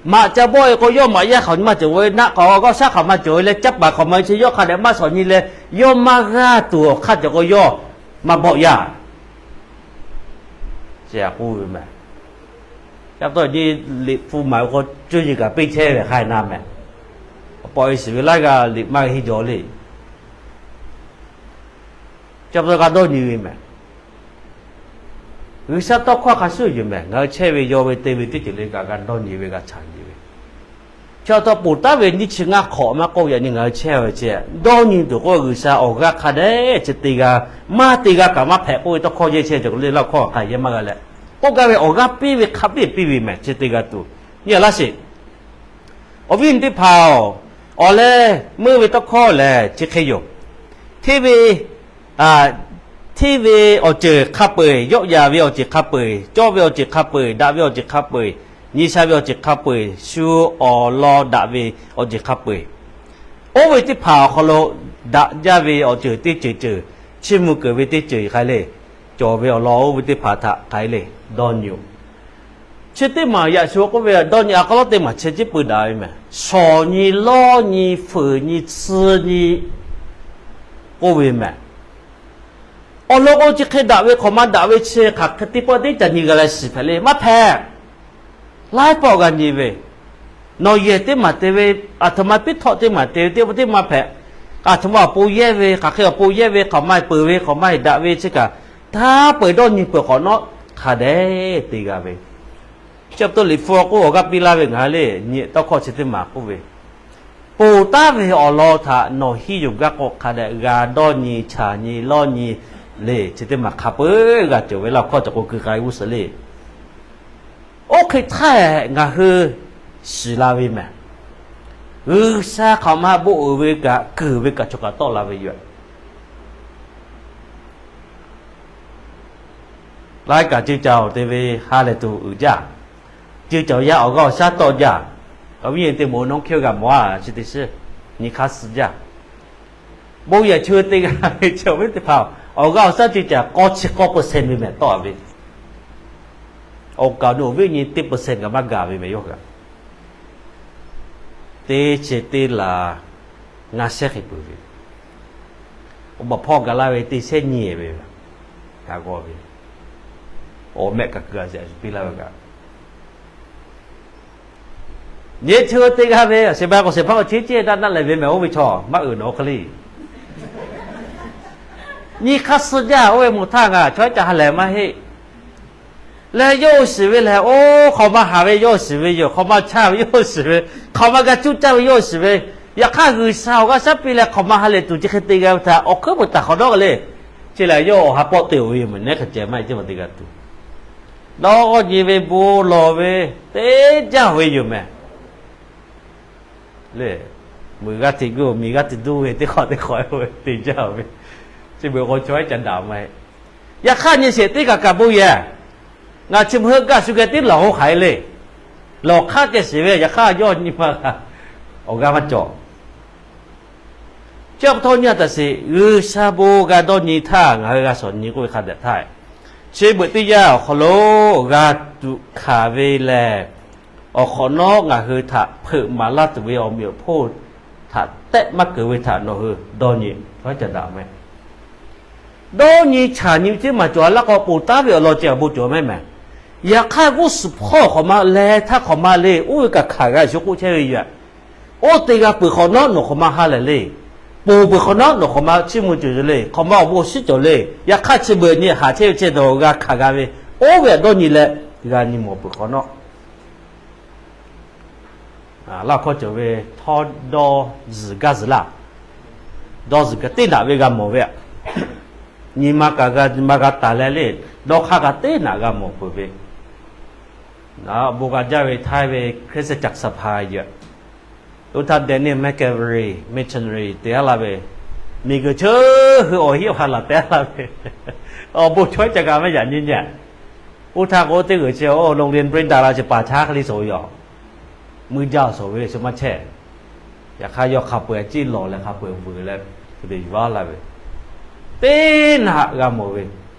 Maꞈ ca bawˆ e k'o yawˇ maꞈ yaˇ hk'aˬ nyi maˇ cawˬ ve, naˆ k'aw g'awˇ shaˉ hk'aˬ maˇ cawˬ ve leh caˇ paˍ hk'aˬ ma chi yawˇ hk'a dehꞈ maˇ shawˍ nyi leh, yawˇ maˇ g'aˇ tuˬ awˬ hk'aˇ cawˬ k'o yawˇ maˇ bawˆ yaˇ. Chi a k'oˆ ve mehˍ. Ca pa taw nyi, liꞈ hpu maˍ ve k'o cuˇ yiˍ kaꞈ peˇ chehˇ ve hk'ai na mehˍ. Awˬ pa e shiˍ ve laiˉ g'aˇ liꞈ maˇ henˇ jaw le. Ca pa taw g'a dawˇ nyi ve mehˍ. G'uiˬsha tawˇ hkawˇ hk'a shuˍ yoˬ mehˍ. Ngaˬ hui chehˇ ve yawˇ ve te ve teˇ ceuˬ le kaꞈ g'a dawˇ nyi ve g'a chaꞈ nyi ve. Chi pa taw ponˬ taˉ ve nyiˇ chi ngaˇ hk'awꞈ maˇ k'oˆ yaꞈ nyi ngaˬ hui chehˇ ve ceh dawˇ nyi tuˬ k'o G'uiˬsha awˬ g'aˇ hk'a dehꞈ chi te g'a, maˇ te g'a kaꞈ maˇ hpehꞈ k'oˆ ve tawˇ hkawˇ yehˇ chehˇ cawˬ le laˇ hkawˇ hk'a yehˇ maˇ g'a leh, k'oˆ gaˇ ve awˬ g'aˇ piˇ ve hk'a piˇ piˇ ve mehˍ chi te g'a tuˬ. Nyi a laˇ sheˍ. Awˬ viˉ awˬ nyi teˇ hpaˍ-oˬ, awˬ leh meuˇ ve tawˇ hkawˇ lehˬ chi hk'e yoˬ. Hteˇ ve, hteˇ ve awˬ ceuˬ hk'a peu-eˬ, yawˆ yan ve awˬ ceuˬ hk'a peu-eˬ, cawˇ ve awˬ ceuˬ hk'a peu-eˬ, daꞈ ve awˬ ceuˬ hk'a peu-eˬ, nyi sha ve awˬ ceuˬ hk'a peu-eˬ, shu awˬ lawn daꞈ ve awˬ ceuˬ hk'a peu-eˬ, oˇ ve teˇ hpaˍ awˬ hk'aw lo daꞈ jaˇ ve awˬ ceuˬ teˇ ceuˬ ceuˬ, chiˇ mvuh keunˍ ve teˇ ceuˬ hk'aˬ hk'e le, cawˬ ve awˬ lawn oˇ ve teˇ hpaˍ htaꞈ hk'aˬ hk'e le dawˇ nyi-oˬ. Chi teˇ maˬ yaꞈ shu k'oˆ ve dawˇ nyi a k'aw lawˉ teˇ maˬ chi ciˉ pui daꞈ ve mehˍ. Shawˍ nyi lawˇ nyi fuiˍ nyi tsuhˇ nyi k'oˆ ve mehˍ. Awˬ lawn k'o chi hk'e daꞈ ve hk'awꞈ ma daꞈ ve chi hk'aˬ hk'e teˇ pawˆ teˇ caꞈ nyi g'a leh shiˍ hpehꞈ le maˇ hpehꞈ. Laiˉ pawˆ g'a nyi ve, nawˬ yehˬ teˇ maˬ te ve, aˬ htoꞈ ma piˉ htawˆ teˇ maˬ te ve teˇ pawˆ teˇ maˇ hpehꞈ. Aˬ htoꞈ ma awˬ pon yehˇ ve hk'aˬ hk'e awˬ pon yehˇ ve hk'awꞈ ma peuˬ ve hk'awꞈ ma daꞈ ve chi kaꞈ, htaˇ peu-eˬ dawˇ nyi peuˬ hk'awꞈ nawˉ hk'a dehꞈ te g'a ve. Chi pa taw liꞈ hpu k'oˆ awˬ g'aˇ piˇ laˇ ve ngaˬ hui le nyi tawˇ hkawˇ chi teˇ maˬ k'oˆ ve, ponˬ taˉ ve awˬ lawn htaꞈ nawˬ hiˉ yuˬ gaˇ k'o hk'a dehꞈ g'a dawˇ nyi chaˍ nyi lawˇ nyi le chi teˇ maˬ hk'a peu-eˬ g'a cawˬ ve laˇ hkawˇ cawˬ k'o keu k'ai g'uˇ suhˍ le. Oˇ hk'e htaˇ ngaˬ hui shiˍ la ve mehˍ. G'uiˬsha hk'aˬ ma bon uiˍ ve kaꞈ kuiˬ ve kaꞈ chaw kaꞈ tawˆ la ve yoˬ. Laiˉ kaꞈ ceuˇ caˬ awˬ te ve ha lehˬ tuˬ uiˍ jaˇ. Ceuˇ caˬ yaˇ awˬ g'aˇ awˬ shaˉ tawˆ jaˇ. Awˬ viˉ nyi teˇ moˍ nawˉ hkiˇ g'a mawˬ a chi te shiˉ nyi hk'aˇ suh jaˇ. Bon yehˬ cheu te g'a ve chi awˬ viˉ teˇ hpaˍ awˬ g'aˇ awˬ shaˉ ceuˇ caˬ k'awˇ chi k'awˇ percent ve mehˍ tawˆ a ve. Awˬ kaˍ awˬ nu awˬ viˉ awˬ nyi teˇ percent kaꞈ maˇ gaˬ ve mehˍ yawˇ kaꞈ. Teˇ chi teˇ laˬ ngaˇ shehˉ hk'e peuˬ ve. Awˬ baˬ hpawˇ gaˬ laˇ ve teˇ shehˉ nyi ve, g'a g'aw ve, awˬ mehˆ kaꞈ keu a zeꞈ piˇ laˇ ve kaꞈ. Nyi chi teˇ g'aˇ ve a sheˍ ba k'awꞈ sheˍ hpaˇ k'awꞈ cheˇ ceˇ daꞈ daꞈ lehˬ ve mehˍ oˇ ve chaw maˇ uiˍ nawˬ hk'e le. Nyi hk'aˇ suh jaˇ oˇ ve mawˬ htaˇ ngaˬ chaw iˉ ca ha lehˬ maˇ heˆ. Leh yawˇ shiˍ ve lehˬ, oˇ hk'awꞈ ma haˍ ve yawˇ shiˍ ve yoˬ, hk'awꞈ ma chaˇ ve yawˇ shiˍ ve, hk'awꞈ ma g'a cuˇ caˇ ve yawˇ shiˍ ve. Yaꞈ hk'aˇ G'uiˬsha awˬ g'aˇ shaˉ piˇ leh hk'awꞈ ma ha lehˬ tuˬ chi hk'e te g'a ve htaꞈ awˬ hkuiˉ puiˍ taˍ hk'awꞈ nawˉ le. Chi lehˬ yawˇ awˬ ha pawˆ te-oˬ ve yoˬ mehˍ, neˉ hk'e ceh maˇ heˆ ceˇ ma te g'a tuˬ. Dawˇ g'awˇ nyi ve bon lawˬ ve teˇ jaˇ ve yoˬ mehˍ. Le, meuꞈ g'aˇ te guˇ, miˬ g'aˇ te duˇ ve teˇ hk'awꞈ teˇ hk'awꞈ te jaˇ ve, chi beuꞈ k'o chaw iˉ ca daꞈ maˇ heˆ. Yaꞈ hk'aˇ nyi sheˍ teˇ kaꞈ kaꞈ bon yehˬ. Ngaˬ chi meuꞈ heuˆ gaˇ shu geh tiˉ lawˬ k'o hk'aˬ hk'e le. Lawˬ hk'aˇ ceh sheˍ ve, yaꞈ hk'aˇ yawˇ nyi ma awˬ g'aˇ maˇ cawˬ. Chi pa taw nyi a taꞈ sheˍ, G'uiˬsha bon g'a dawˇ nyi htaˇ ngaˬ hui g'a shawˍ nyi k'oˆ ve hk'a dehꞈ htaˇ, chi beuꞈ teˇ yanˇ awˬ hk'aw lo g'a tuꞈ hkanˍ ve lehˬ, awˬ hk'awꞈ nawˉ ngaˬ hui htaꞈ hpeuꞈ maˍ laˇ tuˬ ve awˬ meꞈ awˬ hponˇ htaꞈ tehˆ maˇ keunˍ ve htaꞈ nawˬ hui dawˇ nyi. Dawˇ nyi chaˬ nyi ve teˇ maˬ cawˬ a laˇ k'o, ponˬ taˉ ve awˬ lawn ceh awˬ bon cawˬ mehˍ mehˍ. Yaꞈ hk'aˇ g'uˇ suhˍ hpawˇ hk'awꞈ ma leh htaˇ hk'awꞈ ma le, oˇ ve kaꞈ hkanˍ g'a shuˍ k'oˆ chehˇ ve yoˬ. Oˇ te g'a peuˬ hk'awꞈ nawˉ nawˬ hk'awꞈ ma ha lehˬ le. Ponˬ peuˬ hk'awꞈ nawˉ nawˬ hk'awꞈ ma chiˇ mvuh cawˬ le. Hk'awꞈ ma awˬ bon awˬ shinˉ cawˬ le. Yaꞈ hk'aˇ chi beuꞈ nyi haꞈ chehˇ ve chehˇ dawˬ g'a hkanˍ g'a ve, oˇ ve htaꞈ dawˇ nyi leh g'a nyi mawˬ peuˬ hk'awꞈ nawˉ. Laˇ hkawˇ cawˬ ve htawˇ dawˇ zuhˬ gaˇ zuhˬ laˇ. Dawˇ zuhˬ gaˇ teˇ naꞈ ve g'a mawˬ ve aꞈ. Nyi ma kaꞈ g'a, nyi ma g'a taˍ leh le, dawˇ hk'aˇ kaꞈ teˇ naꞈ g'a mawˬ peuˬ ve. Bon g'a jaˇ ve Htaiˇ ve Hkriꞈ yaˇ caꞈ suhˍ hpaˍ yoˬ. Oˇ htaˇ Daniel McAvery, missionary te aˉ laˇ ve, miˬguiˬ cheuˇ hui awˬ hiˉ awˬ ha laˬ te aˉ laˇ ve, awˬ bon chaw iˉ ca g'a maˇ yaꞈ nyi nyi. Oˇ htaˇ k'o teˇ g'uiˬ chi โรงเรียน Brenda la chi paˍ chaˇ hk'e le shawˍ ve yoˬ. Mui jaˇ shawˍ ve le shu maˇ chehˇ. Yaꞈ hk'aˇ yawˇ hk'a peu-eˬ ciˉ lawˬ leh hk'a peu-eˬ vuiˬ leh, te yuˬ aˉ laˇ ve, teˇ naꞈ g'a mawˬ ve.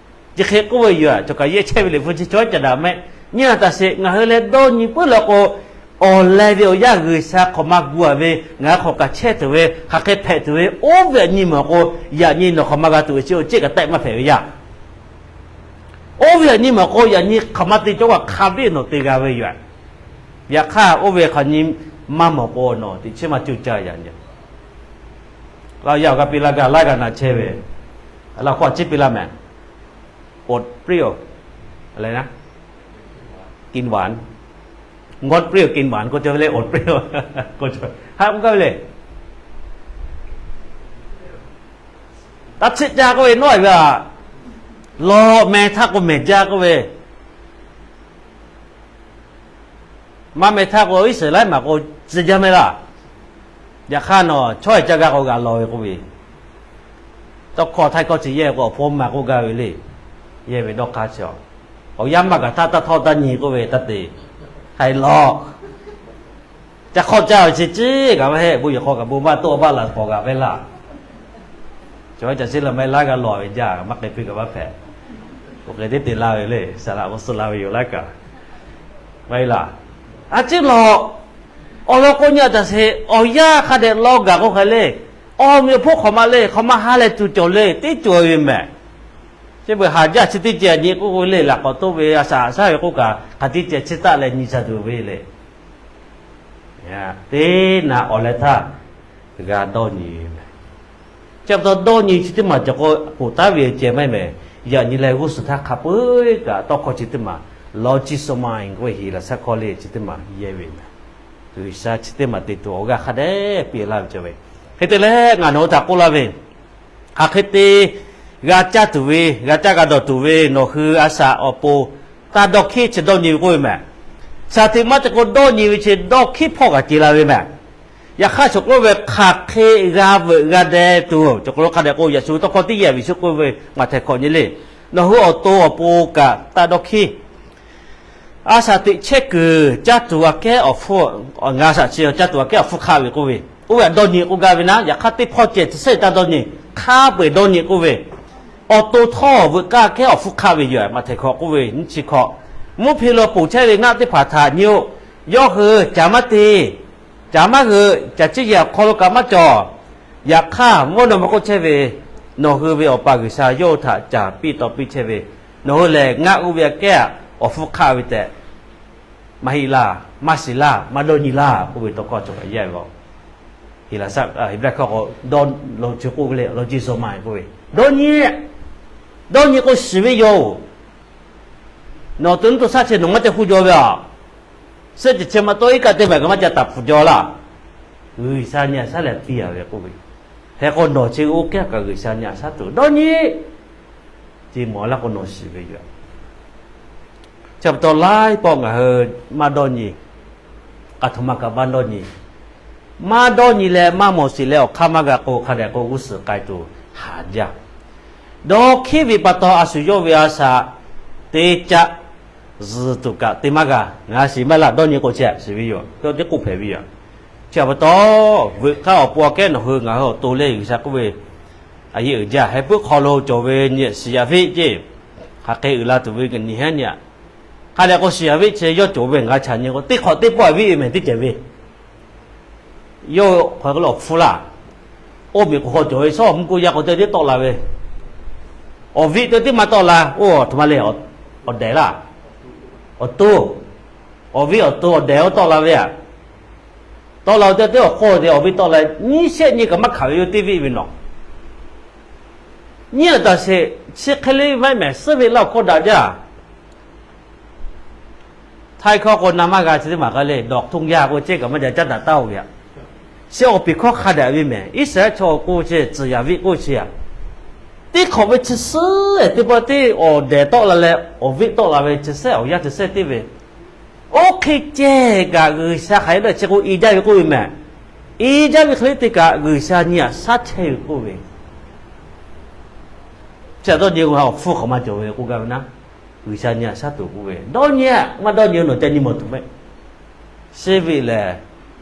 Chi hk'e k'oˆ ve yoˬ. Cawˬ kaꞈ yehˇ chehˇ ve liꞈ hpu chi chaw iˉ ca daꞈ mehˆ. Nyi a taꞈ sheˍ, ngaˬ hui leh dawˇ nyi puiˉ leh k'o, awˬ leh ve awˬ yanˇ G'uiˬsha hk'awꞈ ma gu a ve, ngaˬ hui hk'awꞈ kaꞈ chehˇ tuˬ ve, hk'aˬ hk'e hpehꞈ tuˬ ve, oˇ ve aꞈ nyi mawˬ k'o, yaꞈ nyi nawˬ hk'awꞈ ma g'a tuˬ ve chi awˬ ceˇ kaꞈ tehˆ maˇ hpehꞈ ve yaˇ. Oˇ ve aꞈ nyi mawˬ k'o, yaꞈ nyi hk'aˬ ma te cawˇ kaꞈ hk'a biˇ nawˬ te g'a ve yoˬ. Yaꞈ hk'aˇ oˇ ve hk'aˬ nyi maˇ mawˬ k'o, nawˬ teꞈ chiˉ maˇ cuˇ caˇ yaꞈ nyi. Laˇ yaˇ awˬ g'aˇ piˇ laˇ gaˇ laiˉ g'aˇ na chehˇ ve, laˇ hkawˇ a ciˉ piˇ laˇ mehˍ. อดเปรี้ยว อะไรนะ กินหวาน งดเปรี้ยวกินหวาน k'oˆ cawˇ ve le, อดเปรี้ยว k'oˆ cawˇ, ha k'oˆ gaˇ ve le. Taˇ chiˆ jaˇ k'oˆ ve nawˉ ve aꞈ, lawˬ mehˍ htaˇ k'o mehˍ jaˇ k'oˆ ve, maˇ mehˍ htaˇ k'o Iˉsaˍreˍlaˆ maˬ k'o tcuh jaˇ mehˍ laˇ. Yaꞈ hk'aˇ nawˬ chaw iˉ ca g'a k'o g'a lawˬ ve k'oˆ ve, tawˇ hkawˇ htaiˇ hkawˇ chi yehˇ k'o awˬ hpawˇ maˬ k'oˆ gaˇ ve le. Yehˇ ve dawˇ hk'aˇ chi, awˬ yanˇ maˇ gaˬ htaˇ taˇ htawˇ taˇ nyi k'oˆ ve taˇ te, hk'aˬ hk'e lawˬ. Ca hk'awˇ caˇ ve chi ciˉ kaꞈ maˇ heˆ, bon yehˬ hk'aw kaꞈ bon maˇ toˆ a baˆ laˬ k'awꞈ g'aꞈ ve laˇ. Chaw iˉ ca ciˉ la maˇ laˇ g'a lawˬ ve jaˇ, maˇ k'ai piˇ kaꞈ maˇ hpehꞈ. K'o k'ai teˇ te la ve le, saˍ laꞈ k'o suh la ve yoˬ laˇ kaꞈ, maˇ heˆ laˇ. A ciˉ lawˬ. Awˬ lawn k'o nyi a taꞈ sheˍ, awˬ yanˇ hk'a dehꞈ lawˬ gaˬ k'o hk'aˬ le, awˬ meꞈ awˬ hponˇ hk'awꞈ ma le, hk'awꞈ ma ha lehˬ tuˬ cawˬ le, teˇ cawˬ ve mehˍ. Chi beuꞈ haˍ jaˇ chi teˇ ceh nyi k'oˆ k'oˆ ve le, laꞈ k'awꞈ toˆ ve a shaꞈ shaˉ ve k'oˆ kaꞈ hk'aˬ teˇ ceh chi taˆ leh nyi sha tuˬ ve le. Teˇ naꞈ awˬ leh htaˇ g'a dawˇ nyi ve mehˍ. Chi pa taw dawˇ nyi chi teˇ maˬ cawˬ k'o, ponˬ taˉ ve ceh maˇ heˆ mehˍ. Yaꞈ nyi leh g'uˇ suhˍ htaˇ hk'a peu-eˬ kaꞈ tawˇ hkawˇ chi teˇ maˬ, law chi suh ma k'oˆ ve heˍlaˍsaˆ hkawˇ le chi teˇ maˬ yehˇ ve mehˍ. G'uiˬsha chi teˇ maˬ te tuˬ awˬ g'aˇ hk'a dehꞈ piˇ laˇ ve cawˬ ve. Hk'e te leh ngaˬ nawˬ hui htaꞈ k'oˆ laˇ ve, hk'aˬ hk'e te g'a caˇ tuˬ ve, g'a caˇ g'a dawˬ tuˬ ve nawˬ hui a shaꞈ awˬ pon taˇ dawˇ hkiˉ chi dawˇ nyi ve k'oˆ ve mehˍ. Shaˍ tiꞈ maˇ te k'o dawˇ nyi ve chi dawˇ hkiˉ hpawˇ kaꞈ ce la ve mehˍ. Yaꞈ hk'aˇ chaw k'oˆ ve hk'aˬ hk'e g'a veuꞈ g'a deh tuˬ, chaw k'oˆ lo hk'a dehꞈ k'o yaꞈ shu ve tawˇ hkawˇ teˇ yehˬ ve shu k'oˆ ve maꞈ htehˍ hkawꞈ nyi le. Nawˬ hui awˬ to awˬ pon kaꞈ taˇ dawˇ hkiˉ. A shaꞈ teꞈ chehˇ kuiˬ caˇ tuˬ aꞈ kehˉ awˬ hpfuhˇ, ngaˬ a shaꞈ chi caˇ tuˬ aꞈ kehˉ awˬ hpfuhˇ hk'aˆ ve k'oˆ ve, oˇ ve aꞈ dawˇ nyi k'oˆ gaˇ ve naˉ, yaꞈ hk'aˇ teˇ hpawˇ ceh chi shehˆ taˇ dawˇ nyi, hk'a peu-eˬ dawˇ nyi k'oˆ ve, awˬ to htawˇ veuꞈ kaˇ kehˉ awˬ hpfuhˇ hk'aˆ ve yoˬ. Maꞈ htehˍ hkawꞈ k'oˆ ve nyiˇ chi hkawꞈ Mvuhˇ hpe lo ponˬ chehˇ ve ngaˆ teˇ hpaˍ htaꞈ nyi-oˬ. Yawˇ hui caˍ maˇ te, caˍ maˇ g'euꞈ, caˬ ciˇ yehˬ awˬ hk'aw lo kaꞈ maˇ cawˬ. Yaꞈ hk'aˇ, mvuhˇ naw ma k'oˆ chehˇ ve, nawˬ hui ve Awˬ pa G'uiˬsha yawˇ hui htaꞈ caˍ piˇ taw piˇ chehˇ ve, nawˬ hui lehˬ ngaˆ oˇ ve aꞈ kehˉ awˬ hpfuhˇ hk'aˆ ve tehꞈ maˇ heˆ laˇ, maˇ shiˍ laˇ, maˇ dawˇ nyi laˇ k'oˆ ve tawˇ hkawˇ cawˬ kaꞈ yaˇ ve. Heˍlaˍsaˆ, Heˍbrehˇ hkawˇ k'o, dawˇ lo chi k'oˆ ve le, lawˇ jeˇ zaw ma k'oˆ ve, dawˇ nyi, dawˇ nyi k'o shiˍ ve yoˬ. Nawˬ to nuˇ to shaˉ chi nawˬ maˇ ca hkuˇ jaw ve aꞈ, suhˆ cehˬ chi ma tawˇ iˉ kaˆ teˇ maˬ kaꞈ maˇ ca taˍ pfuhˍ jaw laˇ. G'uiˬsha nyi aꞈ shaˉ lehˬ piˇ a ve k'oˆ ve, hk'e k'o nawˬ chi oˇ kehˉ kaꞈ G'uiˬsha nyi aꞈ shaˉ tuˬ dawˇ nyi, ce mawˬ laˇ k'o nawˬ shiˍ ve yoˬ. Chi pa taw laiˉ pawˆ ngaˬ hui maˇ dawˇ nyi, a htoꞈ ma kaꞈ maˇ dawˇ nyi. Maˇ dawˇ nyi leh maˇ mawˬ shiˍ leh awˬ hk'aˇ maˇ g'a k'o, hk'a dehꞈ k'o g'uˇ suhˍ k'ai tuˬ haˍ jaˇ. Dawˇ hkiˉ ve pa taw a shu yawˇ ve a shaꞈ teˇ caˆ zuhˬ tuˬ kaꞈ te maˇ g'a. Ngaˬ shiˍ maˇ laˇ, dawˇ nyi k'o chi shiˍ ve yoˬ. Yawˇ teˇ k'oˆ hpehꞈ ve yoˬ. Chi pa taw, veuꞈ k'aˇ awˬ pon aꞈ kehˉ nawˬ hui ngaˬ hui awˬ to leh G'uiˬsha k'oˆ ve, a yehˬ uiˍ jaˇ heh puiˉ hk'aw lo cawˬ ve nyi shiˍ yaꞈ viˆ ceˇ, hk'aˬ hk'e uiˍ la tuˬ ve nyi heˉ nyi aꞈ. Hk'a dehꞈ k'o shiˍ yaꞈ viˆ chi yawˇ cawˬ ve ngaˬ chaꞈ nyi k'o, teˇ hk'awꞈ teˇ pawˆ viˆ ve mehˬ teˇ cehˬ ve yawˇ hk'aw k'o le awˬ hpfuhˇ laˇ. Oˇ miˬ k'oˍ hk'aw cawˬ ve shawˉ mvuhˇ k'oˆ yaˇ k'o te teˇ tawˆ la ve, awˬ viˆ te teˇ maˇ tawˆ la. Oˇ a htoꞈ ma le, awˬ dehˬ laˇ, awˬ to, awˬ viˆ awˬ to awˬ dehˬ oˇ tawˆ la ve aꞈ. Tawˆ la-o te teˇ awˬ hk'oˆ te awˬ viˆ tawˆ la, nyiˇ shehˆ nyi kaꞈ maˇ hkanˍ ve yawˇ teˇ viˆ ve nawˬ. Nyiˇ aꞈ taˍ sheˍ, chi hk'e le maˇ mehˬ suhˉ ve laˇ awˬ hkawˇ daꞈ jaˇ. Htaiˇ hkawˇ k'o na maˇ g'a chi teˇ maˬ k'ai le, dawˬ htoˇ yaˇ k'o cehˇ kaꞈ maˇ jaꞈ caˉ daꞈ taˉ-oˬ ve aꞈ. Chi awˬ piˍ hkawˇ hk'a dehꞈ ve mehˬ. Iˉsaˍreˍlaˆ chaw k'oˆ chi tcuhˍ yaꞈ viˆ k'oˆ chi aꞈ, teˇ hk'awꞈ ve chi suhˉ teˇ pawˆ teˇ awˬ dehˬ tawˆ la leh awˬ viˆ tawˆ la ve chi suhˉ awˬ yanˇ chi suhˉ teˇ ve, oˇ hk'e ceh kaꞈ G'uiˬsha hk'aˬ hk'e daꞈ chi k'o i jaˇ ve k'oˆ ve mehˬ. I jaˇ ve hk'e le te kaꞈ G'uiˬsha nyi aꞈ shaˉ chehˇ ve k'oˆ ve, chi aꞈ dawˇ nyi k'o awˬ hpfuhˇ hk'awꞈ ma cawˬ ve k'oˆ gaˇ ve naˉ, G'uiˬsha nyi aꞈ shaˉ tuˬ k'oˆ ve, dawˇ nyi aꞈ maˇ dawˇ nyi nawˬ ca nyi mawˬ tuˬ mehˆ. Chi ve lehˬ,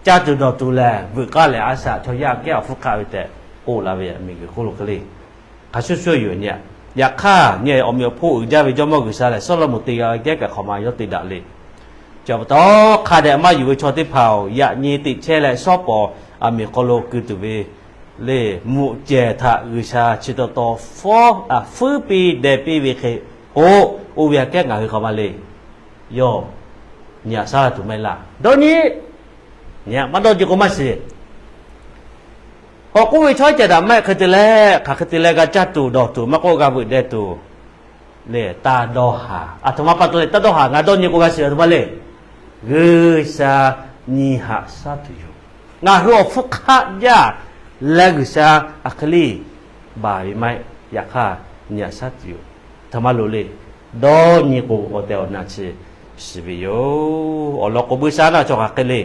caˇ tuˬ dawˬ tuˬ lehˬ veuꞈ k'aˇ lehˬ a shaꞈ chaw yaˇ aꞈ kehˉ awˬ hpfuhˇ hk'aˆ ve tehꞈ k'oˆ la ve miˬguiˬ hk'oˆ lo hk'e le. Hk'a shuˍ shuˍ yoˬ nyi aꞈ. Yaꞈ hk'aˇ nyi awˬ meꞈ awˬ hponˇ uiˍ jaˇ ve Jawˇmawˇ G'uiˬsha lehˬ Sawˉlaꞈmonˍ te g'a ve kehˉ kaꞈ hk'awꞈ ma yawˇ te daꞈ le. Chi pa taw, hk'a dehꞈ maˇ yuˬ ve chaw teˇ hpaˍ-oˬ, yaꞈ nyi teꞈ chehˇ leh shawˉ pawˍ aˬ miˍ hk'aw lo keu tuˬ ve le, mvuhꞈ cehˬ htaꞈ G'uiˬsha chi taw taw fawˉ, fuiˉ piˇ deh piˇ ve hk'e k'o, oˇ ve aꞈ kehˉ ngaˬ hui hk'awꞈ ma le. Yawˇ nyi aꞈ shaˉ la tuˬ maˇ heˆ laˇ. Dawˇ nyi, nyi aꞈ maˇ dawˇ nyi k'o maˇ shiˍ. Awˬ k'oˆ ve chaw cehˬ htaꞈ maˇ heˆ hk'e te leh, hk'aˬ hk'e te leh g'a caˇ tuˬ dawˬ tuˬ maˇ k'oˆ g'a veuꞈ deh tuˬ le, taˇ dawˇ haˍ. Aˬ htoꞈ ma pa taw leh taˇ dawˇ haˍ, ngaˬ dawˇ nyi k'o g'a shiˍ aˬ htoꞈ ma le. G'uiˬsha nyi aꞈ shaˉ tuˬ yoˬ. Ngaˬ hui awˬ hpfuhˇ hk'aˆ jaˇ leh G'uiˬsha aˬ hk'e le baˬ ve maˇ heˆ. Yaꞈ hk'aˇ nyi aꞈ shaˉ tuˬ yoˬ. Htoꞈ ma loˍ le. Dawˇ nyi k'o awˬ tehˬ awˬ na chi shiˍ ve yoˬ. Awˬ lawn k'o buiˇshaˆaˉnaˆ chaw hk'aˬ hk'e le,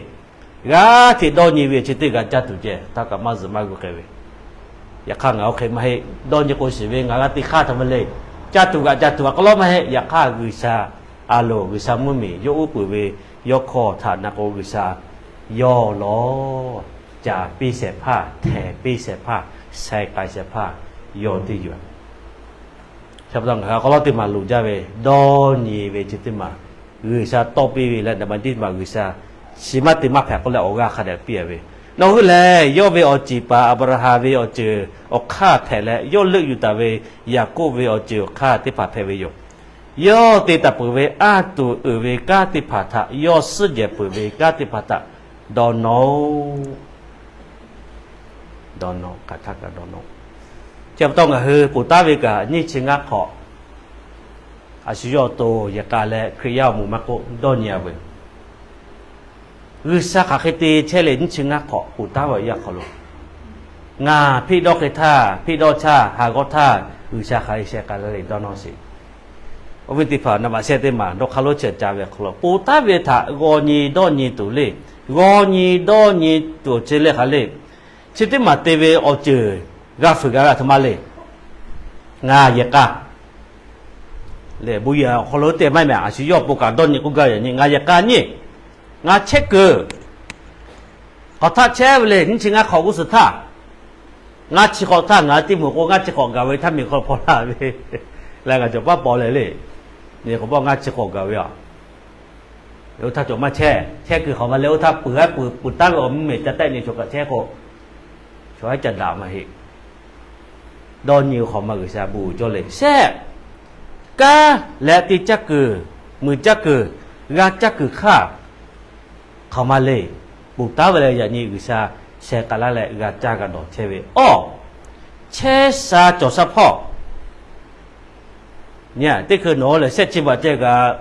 g'aˇ hteꞈ dawˇ nyi ve chi teˇ g'aˇ caˇ tuˬ ceh htaˇ kaꞈ maˇ zuhꞈ maˇ g'uiˇ k'ai ve. Yaꞈ hk'aˇ ngaˬ oˇ hk'e maˇ heˆ. Dawˇ nyi k'o shiˍ ve ngaˬ g'a te hk'aˇ htoꞈ ma le. Caˇ tuˬ g'aꞈ caˇ tuˬ aꞈ k'aw lawˉ maˇ heˆ. Yaꞈ hk'aˇ G'uiˬsha a loˍ, G'uiˬsha mvuhˇmiˬ yawˇ uˉ peunˍ ve yawˇ hkawˇ htaꞈ na k'o G'uiˬsha yawˇ lawˬ, caˍ piˇ shehˍ hpaˇ, htehˍ piˇ shehˍ hpaˇ, sheh k'ai shehˍ hpaˇ yawˇ teˇ yoˬ. Chi pa taw ngaˬ hui aꞈ k'aw lawˉ teˇ maˬ loˍ jaˇ ve, dawˇ nyi ve chi teˇ maˬ G'uiˬsha tawˇ piˇ ve leh, naˍ baꞈ teˇ maˬ G'uiˬsha chi maˇ te maˇ hpehꞈ k'oˆ leh awˬ g'aˇ hk'a dehꞈ piˇ a ve. Nawˬ hui lehˬ yawˇ ve awˬ ceˬ paˍ Aˍbraˍhanˍ ve awˬ ceuˬ awˬ hk'aˇ hpehꞈ leh, yawˇ leuˆ yuˬ taˍ ve Yaˍkoˆ ve awˬ ceuˬ awˬ hk'aˇ teˇ hpaˍ hpehꞈ ve yoˬ. Yawˇ te taˍ peuˬ ve anˇ tuˬ uiˍ ve kanˉ teˇ hpaˍ htaꞈ, yawˇ suhˉ jehˬ peuˬ ve kanˉ teˇ hpaˍ htaꞈ dawˇ nawˇ-oˆ. Dawˇ nawˇ-oˆ, hk'aˬ htaˇ kaꞈ dawˇ nawˇ-oˆ. Chi pa taw ngaˬ hui ponˬ taˉ ve kaꞈ nyiˇ chi ngaˇ hk'awꞈ, a shu yawˇ awˬ to yehˬ k'a leh Hkriꞈ yaˇ awˬ moˍ maˇ k'oˆ dawˇ nyi a veuˬ. G'uiˬsha hk'aˬ hk'e te chehˇ le nyiˇ chi ngaˇ hk'awꞈ ponˬ taˉ ve awˬ yanˇ hk'aw lo, ngaˬ hpiˆ dawˇ hk'e htaˇ, hpiˆ dawˇ htaˇ, haˍ g'awˇ htaˇ, G'uiˬsha hk'aˬ hk'e sheh k'ai la le dawˇ nawˇ sheˍ. Awˬ viˉ teˇ hpaˍ, naˍ baꞈ shehˆ teˇ maˬ dawˇ hk'a lonˉ chi ca ve awˬ hk'aw lo ponˬ taˉ ve htaꞈ g'aw nyi dawˇ nyi tuˬ le. G'aw nyi dawˇ nyi tuˬ awˬ ceuˬ le hk'aˬ le. Chi teˇ maˬ te ve awˬ ceuˬ g'a fuiˍ g'a ve aˬ htoꞈ ma le. Ngaˬ yehˬ k'a lehˬ, bon yehˬ awˬ hk'aw lo te maˇ heˆ mehˍ. A shu yawˇ awˬ pon kaꞈ dawˇ nyi k'oˆ gaˇ ve yaꞈ nyi, ngaˬ yehˬ k'a nyi, ngaˬ chehˇ kuiˬ hk'awꞈ htaˆ chehˇ ve le. Nyiˇ chi ngaˇ hk'awꞈ g'uˇ suhˍ htaˇ, ngaˇ chi hk'awꞈ htaˇ ngaˬ hui teˇ moˍ k'o, ngaˇ chi hk'awꞈ gaˬ ve htaˇ miˬ hk'aw lo hpaw laˇ ve leh, ngaˬ cawˬ paˉ paw leh le. Nyi k'o paw ngaˇ chi hk'awꞈ gaˬ ve aˬ. Oˇ htaˇ cawˬ maˇ chehˇ, chehˇ kuiˬ hk'awꞈ ma leh oˇ htaˇ peuˬ-a peuˬ, peuˬ taˉ ve awˬ mvuhˇmiˬ ca tehˆ nyi chaw kaꞈ chehˇ k'o, chaw haiˉ ca daꞈ maˇ heˆ. Dawˇ nyi hk'awꞈ ma G'uiˬsha bon uiˍ cawˇ le. Shehˆ, kanˉ leh te caˇ kuiˬ, muiˬ caˇ kuiˬ, g'a caˇ kuiˬ hk'aˇ hk'awꞈ ma le. Ponˬ taˉ ve leh yaꞈ nyi G'uiˬsha sheh k'ai laˇ leh g'a caˇ g'a dawˬ chehˇ ve awˬ, chehˇ sha cawˬ sha hpawˇ nyi teˇ hkui nawˬ lehˬ shehˆ chi baꞈ ceh kaꞈ,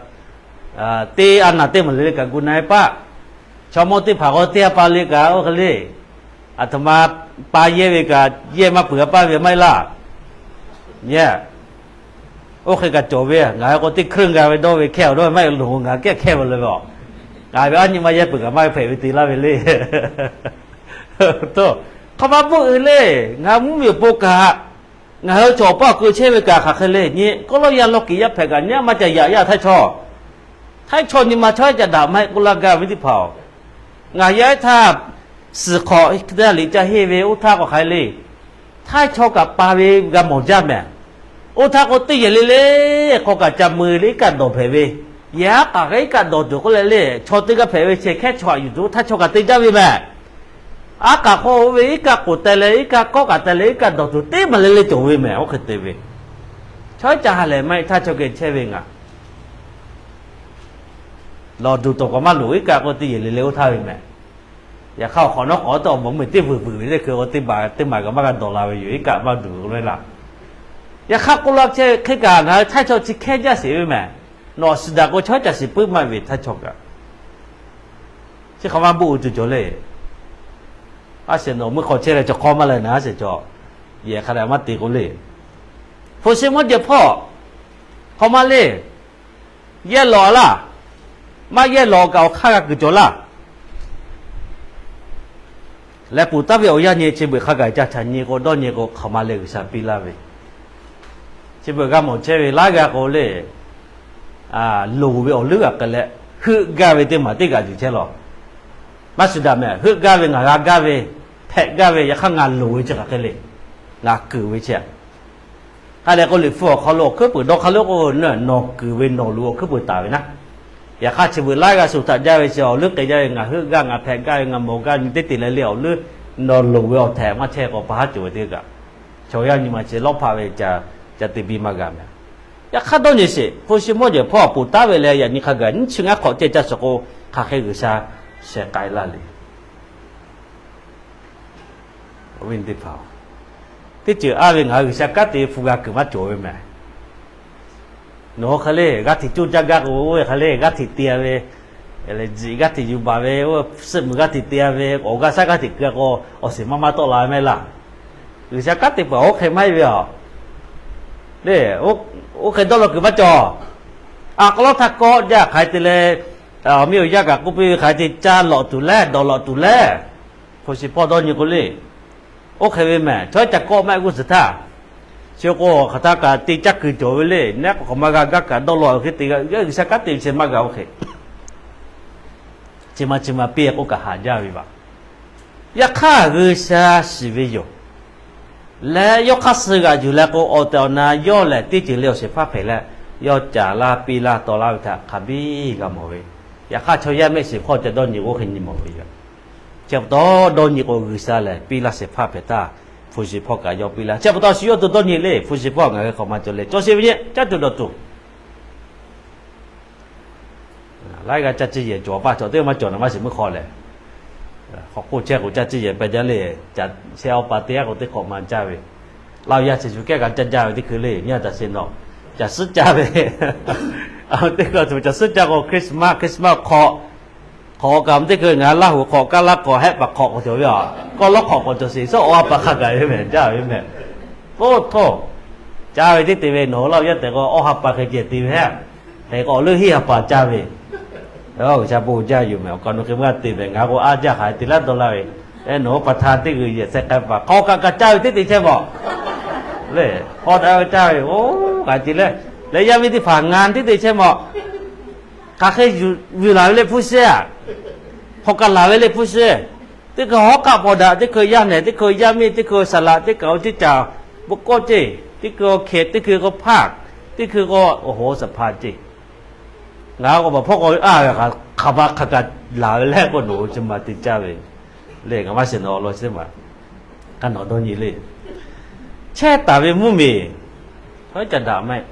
teˇ a naˬ teˇ maˬ le le kaꞈ gu na-e paˆ. Chaw mawˇ teˇ hpaˍ k'o teˇ a pa le kaꞈ oˇ hk'e le, aˬ htoꞈ ma pa yehˇ ve kaꞈ yehˇ maˇ peuˬ a paˇ ve maˇ heˆ laˇ. Nyi oˇ hk'e kaꞈ cawˬ ve, ngaˬ hui k'o teˇ hkeuˇ g'a ve dawˇ ve hkehˇ awˬ dawˇ ve maˇ heˆ, loˬ ngaˬ kehˉ hkehˇ ve le ve aˬ. Ngaˬ ve aˉ nyi ma yehˇ peuˬ kaꞈ maˇ hpehꞈ ve te laˇ ve le. Hk'aˬ ma bvuhˆ uiˍ le, ngaˬ mvuhˇmiˬ awˬ pon kaꞈ, ngaˬ hui chaw awˬ paˇ awˬ keu chehˇ ve kaꞈ hk'aˬ hk'e le nyi, kawˇ lawˇ yaˇ lawˇ kiˍ yaˇ hpehꞈ kaꞈ nyi maˇ ca yaꞈ yaˇ htaˇ chaw. Htaˇ chaw nyi ma chaw haiˉ ca daꞈ maˇ heˆ k'oˆ laˇ gaˇ ve teˇ hpaˍ-oˬ. Ngaˬ yaˇ htaˇ suhˍ hk'awꞈ te liꞈ ca henˇ ve oˇ htaˇ k'awꞈ hk'aˬ hk'e le, htaˇ chaw kaꞈ pa ve g'a mawˬ jaˇ mehˍ. Oˇ htaˇ k'o teˇ yehˬ le le k'awꞈ kaꞈ ca mui le iˉ kaˆ dawˬ hpehꞈ ve, yehˬ aˉ k'aꞈ hk'e iˉ kaˆ dawˬ tuˬ k'oˆ leh le, chaw teˇ g'aˇ hpehꞈ ve chehˇ hkehˉ chaw aꞈ yuˬ tuˬ htaˇ chaw kaꞈ te jaˇ ve mehˍ. Aˉ k'aꞈ hk'oˆ oˇ ve iˉ kaˆ k'oˍ teh leh iˉ kaˆ kawˆ kaꞈ teh leh iˉ kaˆ dawˬ tuˬ teˇ maˬ le le cawˬ ve mehˍ. Oˇ hk'e te ve, chaw haiˉ ca ha lehˬ maˇ heˆ htaˇ chaw geh chehˇ ve ngaˬ lawˬ duˬ tawˬ k'awꞈ maˇ loˍ, iˉ kaˆ k'oˆ teˇ yehˬ le le oˇ htaˇ ve mehˍ. Yaꞈ hk'aˇ awˬ hk'awꞈ nawˉ k'awꞈ taw awˬ mawˬ mvuhˇmiˬ teˇ vuiˬ vuiˬ ve teˇ hkui k'o teˇ maˬ teˇ maˬ kaꞈ maˇ g'a dawˬ la ve yoˬ, iˉ kaˆ maˇ duˬ k'o le laˇ. Yaꞈ hk'aˇ k'oˆ laˇ chehˇ ve hk'e kaꞈ ngaˬ hui htaˇ chaw chi hkehˇ jaˇ sheˍ ve mehˍ. Nawˬ shiˍ daꞈ k'o chaw haiˉ ca shiˍ puiˉ maˇ ve htaˇ chaw kaꞈ chi hk'aˬ ma bvuhˆ uiˍ tuˬ cawˬ le. A shehˍ nawˬ meuˇ hk'aw chehˇ leh chaw hk'awˇ maˇ leh na shehˍ chaw, yehˬ hk'a dehꞈ maˇ te k'o le. Hpu shi mawˇ jehˬ hpawˇ hk'awꞈ ma le. Yehˇ lawꞈ laˇ, maˇ yehˇ lawꞈ kaꞈ awˬ hk'aˇ g'a kuiˬ cawˬ laˇ. Leh ponˬ taˉ ve awˬ yanˇ nyi chi beuꞈ hk'a gaˬ ca chaꞈ nyi k'o dawˇ nyi k'o hk'aˬ ma leh G'uiˬsha piˇ laˇ ve, chi beuꞈ g'a mawˬ chehˇ ve laiˉ g'aˇ k'o le, loˍ ve awˬ leuˉ g'aꞈ k'ai leh, heuˆ gaˇ ve teˇ maˬ teˇ g'aꞈ yuˬ chehˇ law. Maˇ shuˍ daꞈ mehˍ, heuˆ gaˇ ve ngaˬ g'a gaˇ ve, hpehꞈ gaˇ ve, yaꞈ hk'aˇ ngaˬ loˍ ve chi hk'aˬ hk'e le, ngaˬ kuiˬ ve chi Hk'a dehꞈ k'o, Liꞈ hpu awˬ hk'aw lo awˬ hkuiˉ peuˬ dawˇ hk'aˇ lo k'o, nawˬ kuiˬ ve nawˬ loˍ awˬ hkuiˉ peuˬ taˍ ve naˉ. Yaꞈ hk'aˇ chi beuꞈ laiˉ g'aˇ shuˍ htaꞈ jaˇ ve chi awˬ leuˉ k'ai jaˇ ve, ngaˬ heuˆ gaˇ, ngaˬ hpehꞈ gaˇ ve, ngaˬ mawˬ gaˇ nyi teˇ te leh le awˬ leuˉ, nawˬ loˍ ve awˬ htehꞈ maˇ chehˇ k'o pa haˉ cawˬ ve teˇ g'aˇ. Chaw yaˇ nyi ma chi lawˇ hpaˆ ve ca, ca te biˇ maˇ g'a mehˍ. Yaꞈ hk'aˇ dawˇ nyi sheˍ, hpu shi mawˇ jehˬ hpawˇ ponˬ taˉ ve leh yaꞈ nyi hk'a gaˬ nyiˇ chi ngaˇ hk'awꞈ ceh ca shiˍ k'o, hk'aˬ hk'e G'uiˬsha sheh k'ai laˇ le. Awˬ viˉ teˇ hpaˍ-oˬ, teˇ ceuˬ a ve ngaˬ hui G'uiˬsha kanˉ te hpu g'a kuiˬ maˇ cawˬ ve mehˍ. Nawˬ hui hk'e le g'aˇ hteꞈ coˇ jaˇ gaˇ k'o, oˇ ve hk'e le g'aˇ hteꞈ te-a ve, ziꞈ g'aˇ hteꞈ yuˬ baˬ ve, oˇ suhˆ muiˬ g'aˇ hteꞈ te-a ve, awˬ g'aˇ shaˉ g'aˇ hteꞈ keu-a k'o, awˬ shiˍ maˇ maˇ tawˆ la ve maˇ heˆ laˇ. G'uiˬsha kanˉ te peuˬ-a oˇ hk'e maˇ heˆ ve aˬ. Le, oˇ hk'e dawˇ law kuiˬ maˇ cawˬ. Aˬ k'aw lawˉ htaˇ kawˆ jaˇ hk'aˬ hk'e te leh, awˬ miˇ awˬ yaˇ kaꞈ k'oˆ piˇ ve hk'aˬ hk'e te caˇ lawꞈ tuˬ lehˬ, dawˬ lawꞈ tuˬ lehˬ, hpu shi hpawˇ dawˇ nyi k'o le. Oˇ hk'e ve mehˍ, chaw ca kawˆ maˇ heˆ g'uˇ suhˍ htaˇ, chi k'o hk'aˬ htaˇ kaꞈ te caˇ kuiˬ cawˬ ve le. Neˉ k'o hk'aˬ ma g'a gaˇ kaꞈ dawˇ law hk'e te g'a, G'uiˬsha kanˉ te ve chi maˇ g'a oˇ hk'e chi ma chi ma piˇ k'oˆ kaꞈ haꞈ jaˇ ve vaꞈ. Yaꞈ hk'aˇ G'uiˬsha shiˍ ve yoˬ. Leh yawˇ hk'aˇ suh g'aꞈ yuˬ leh k'o, awˬ tehˬ awˬ na yawˇ lehˬ teˇ ceuˬ le awˬ shehˍ hpaˇ hpehꞈ leh, yawˇ caˍ laˇ piˇ laˇ taw laˇ ve htaꞈ hk'a biˇ g'a mawˬ ve. Yaꞈ hk'aˇ chaw yaˇ mehˆ shiˍ hk'awˇ ca dawˇ nyi k'o oˇ hk'e nyi mawˬ ve yoˬ. Chi pa taw dawˇ nyi k'o G'uiˬsha lehˬ piˇ laˇ shehˍ hpaˇ hpehꞈ htaˇ, hpu shi hpawˇ kaꞈ yawˇ piˇ laˇ. Chi pa taw shu yawˇ to dawˇ nyi le, hpu shi hpawˇ ngaˬ hui hk'awꞈ ma cawˬ leh cawˬ sheˍ ve nyi caˇ tuˬ dawˬ tuˬ laiˉ g'aˇ caˇ ciˇ yehˬ cawˬ pa cawˬ teˇ maˇ cawˬ na maˇ shiˍ meuˇ hk'aw lehˬ, hk'awꞈ hk'oˆ chehˇ k'o caˇ ciˇ yehˬ peh jaˇ le. Shehˆ awˬ pa teˇ g'aˇ k'o teˇ hk'awꞈ ma caˇ ve, Laˇ yaˇ chi shu kehˉ g'a caˇ jaˇ ve teˇ hkui le nyi a taˍ sheˍ nawˬ, caˬ suhˉ caˇ ve. Teˇ hkui caˬ suhˉ caˇ k'o Christmas, Christmas hk'awꞈ, hk'awꞈ kaꞈ teˇ hkui ngaˬ Laˇ huˍ hk'awꞈ, Kaˇ laˇ hk'awꞈ, Hehˆ paˍ hk'awꞈ k'awꞈ cawˬ ve a, kawˇ lawˉ hk'awꞈ k'awꞈ cawˬ sheˍ, suhˉ awˬ ha pa hk'a gaˬ ve mehˍ caˇ ve mehˍ. Oˇ htawˇ, caˇ ve teˇ te ve nawˬ hui Laˇ yaˇ tehꞈ k'o awˬ ha pa hk'e ceh te ve hehˉ, hk'e k'o awˬ leuˉ hiˉ ha pa caˇ ve G'uiˬsha bon jaˇ yoˬ mehˍ. Awˬ kaˍ nawˬ hk'e maˇ te mehˍ, ngaˬ k'o aˉ jaˇ hk'aˬ hk'e te laˇ dawˇ laˇ ve. Nawˬ hui pa htaˇ teˇ g'uiˬ yehˬ sheh k'ai paˍ hk'aw kaꞈ kaꞈ caˇ ve teˇ te chehˇ mawˬ le. Hk'aw daꞈ ve caˇ ve oˬ k'aꞈ te leh, leh yaˇ miˇ teˇ hpaˍ ngaˬ teˇ te chehˇ mawˬ. Hk'aˬ hk'e yuˬ laˬ ve le hpu shehˍ a, hk'aw kaꞈ laˬ ve le hpu shehˍ. Teˇ hkui hawˉ k'aˆ paw daꞈ, teˇ hkui yaˇ nehˬ, teˇ hkui yaˇ miˇ, teˇ hkui saˍ laꞈ, teˇ kaꞈ oˇ teˇ caˬ bon kawˆ ceˇ, teˇ hkui hk'e, teˇ hkui k'o hpaˇ, teˇ hkui k'o awˬ hoˉ saˍ hpaˇ ceˇ. Ngaˬ k'o baˬ hpawˇ k'o aˇ ve hk'aˬ hk'aˬ ma hk'aˬ kaꞈ laˬ ve le k'o, nawˬ hui chi ma te caˇ ve le. Ngaˬ maˇ shiˍ nawˬ awˬ lawn chi ma, k'a nawˬ dawˇ nyi le. Chehˇ taˍ ve mvuhˇmiˬ, chaw ca daꞈ maˇ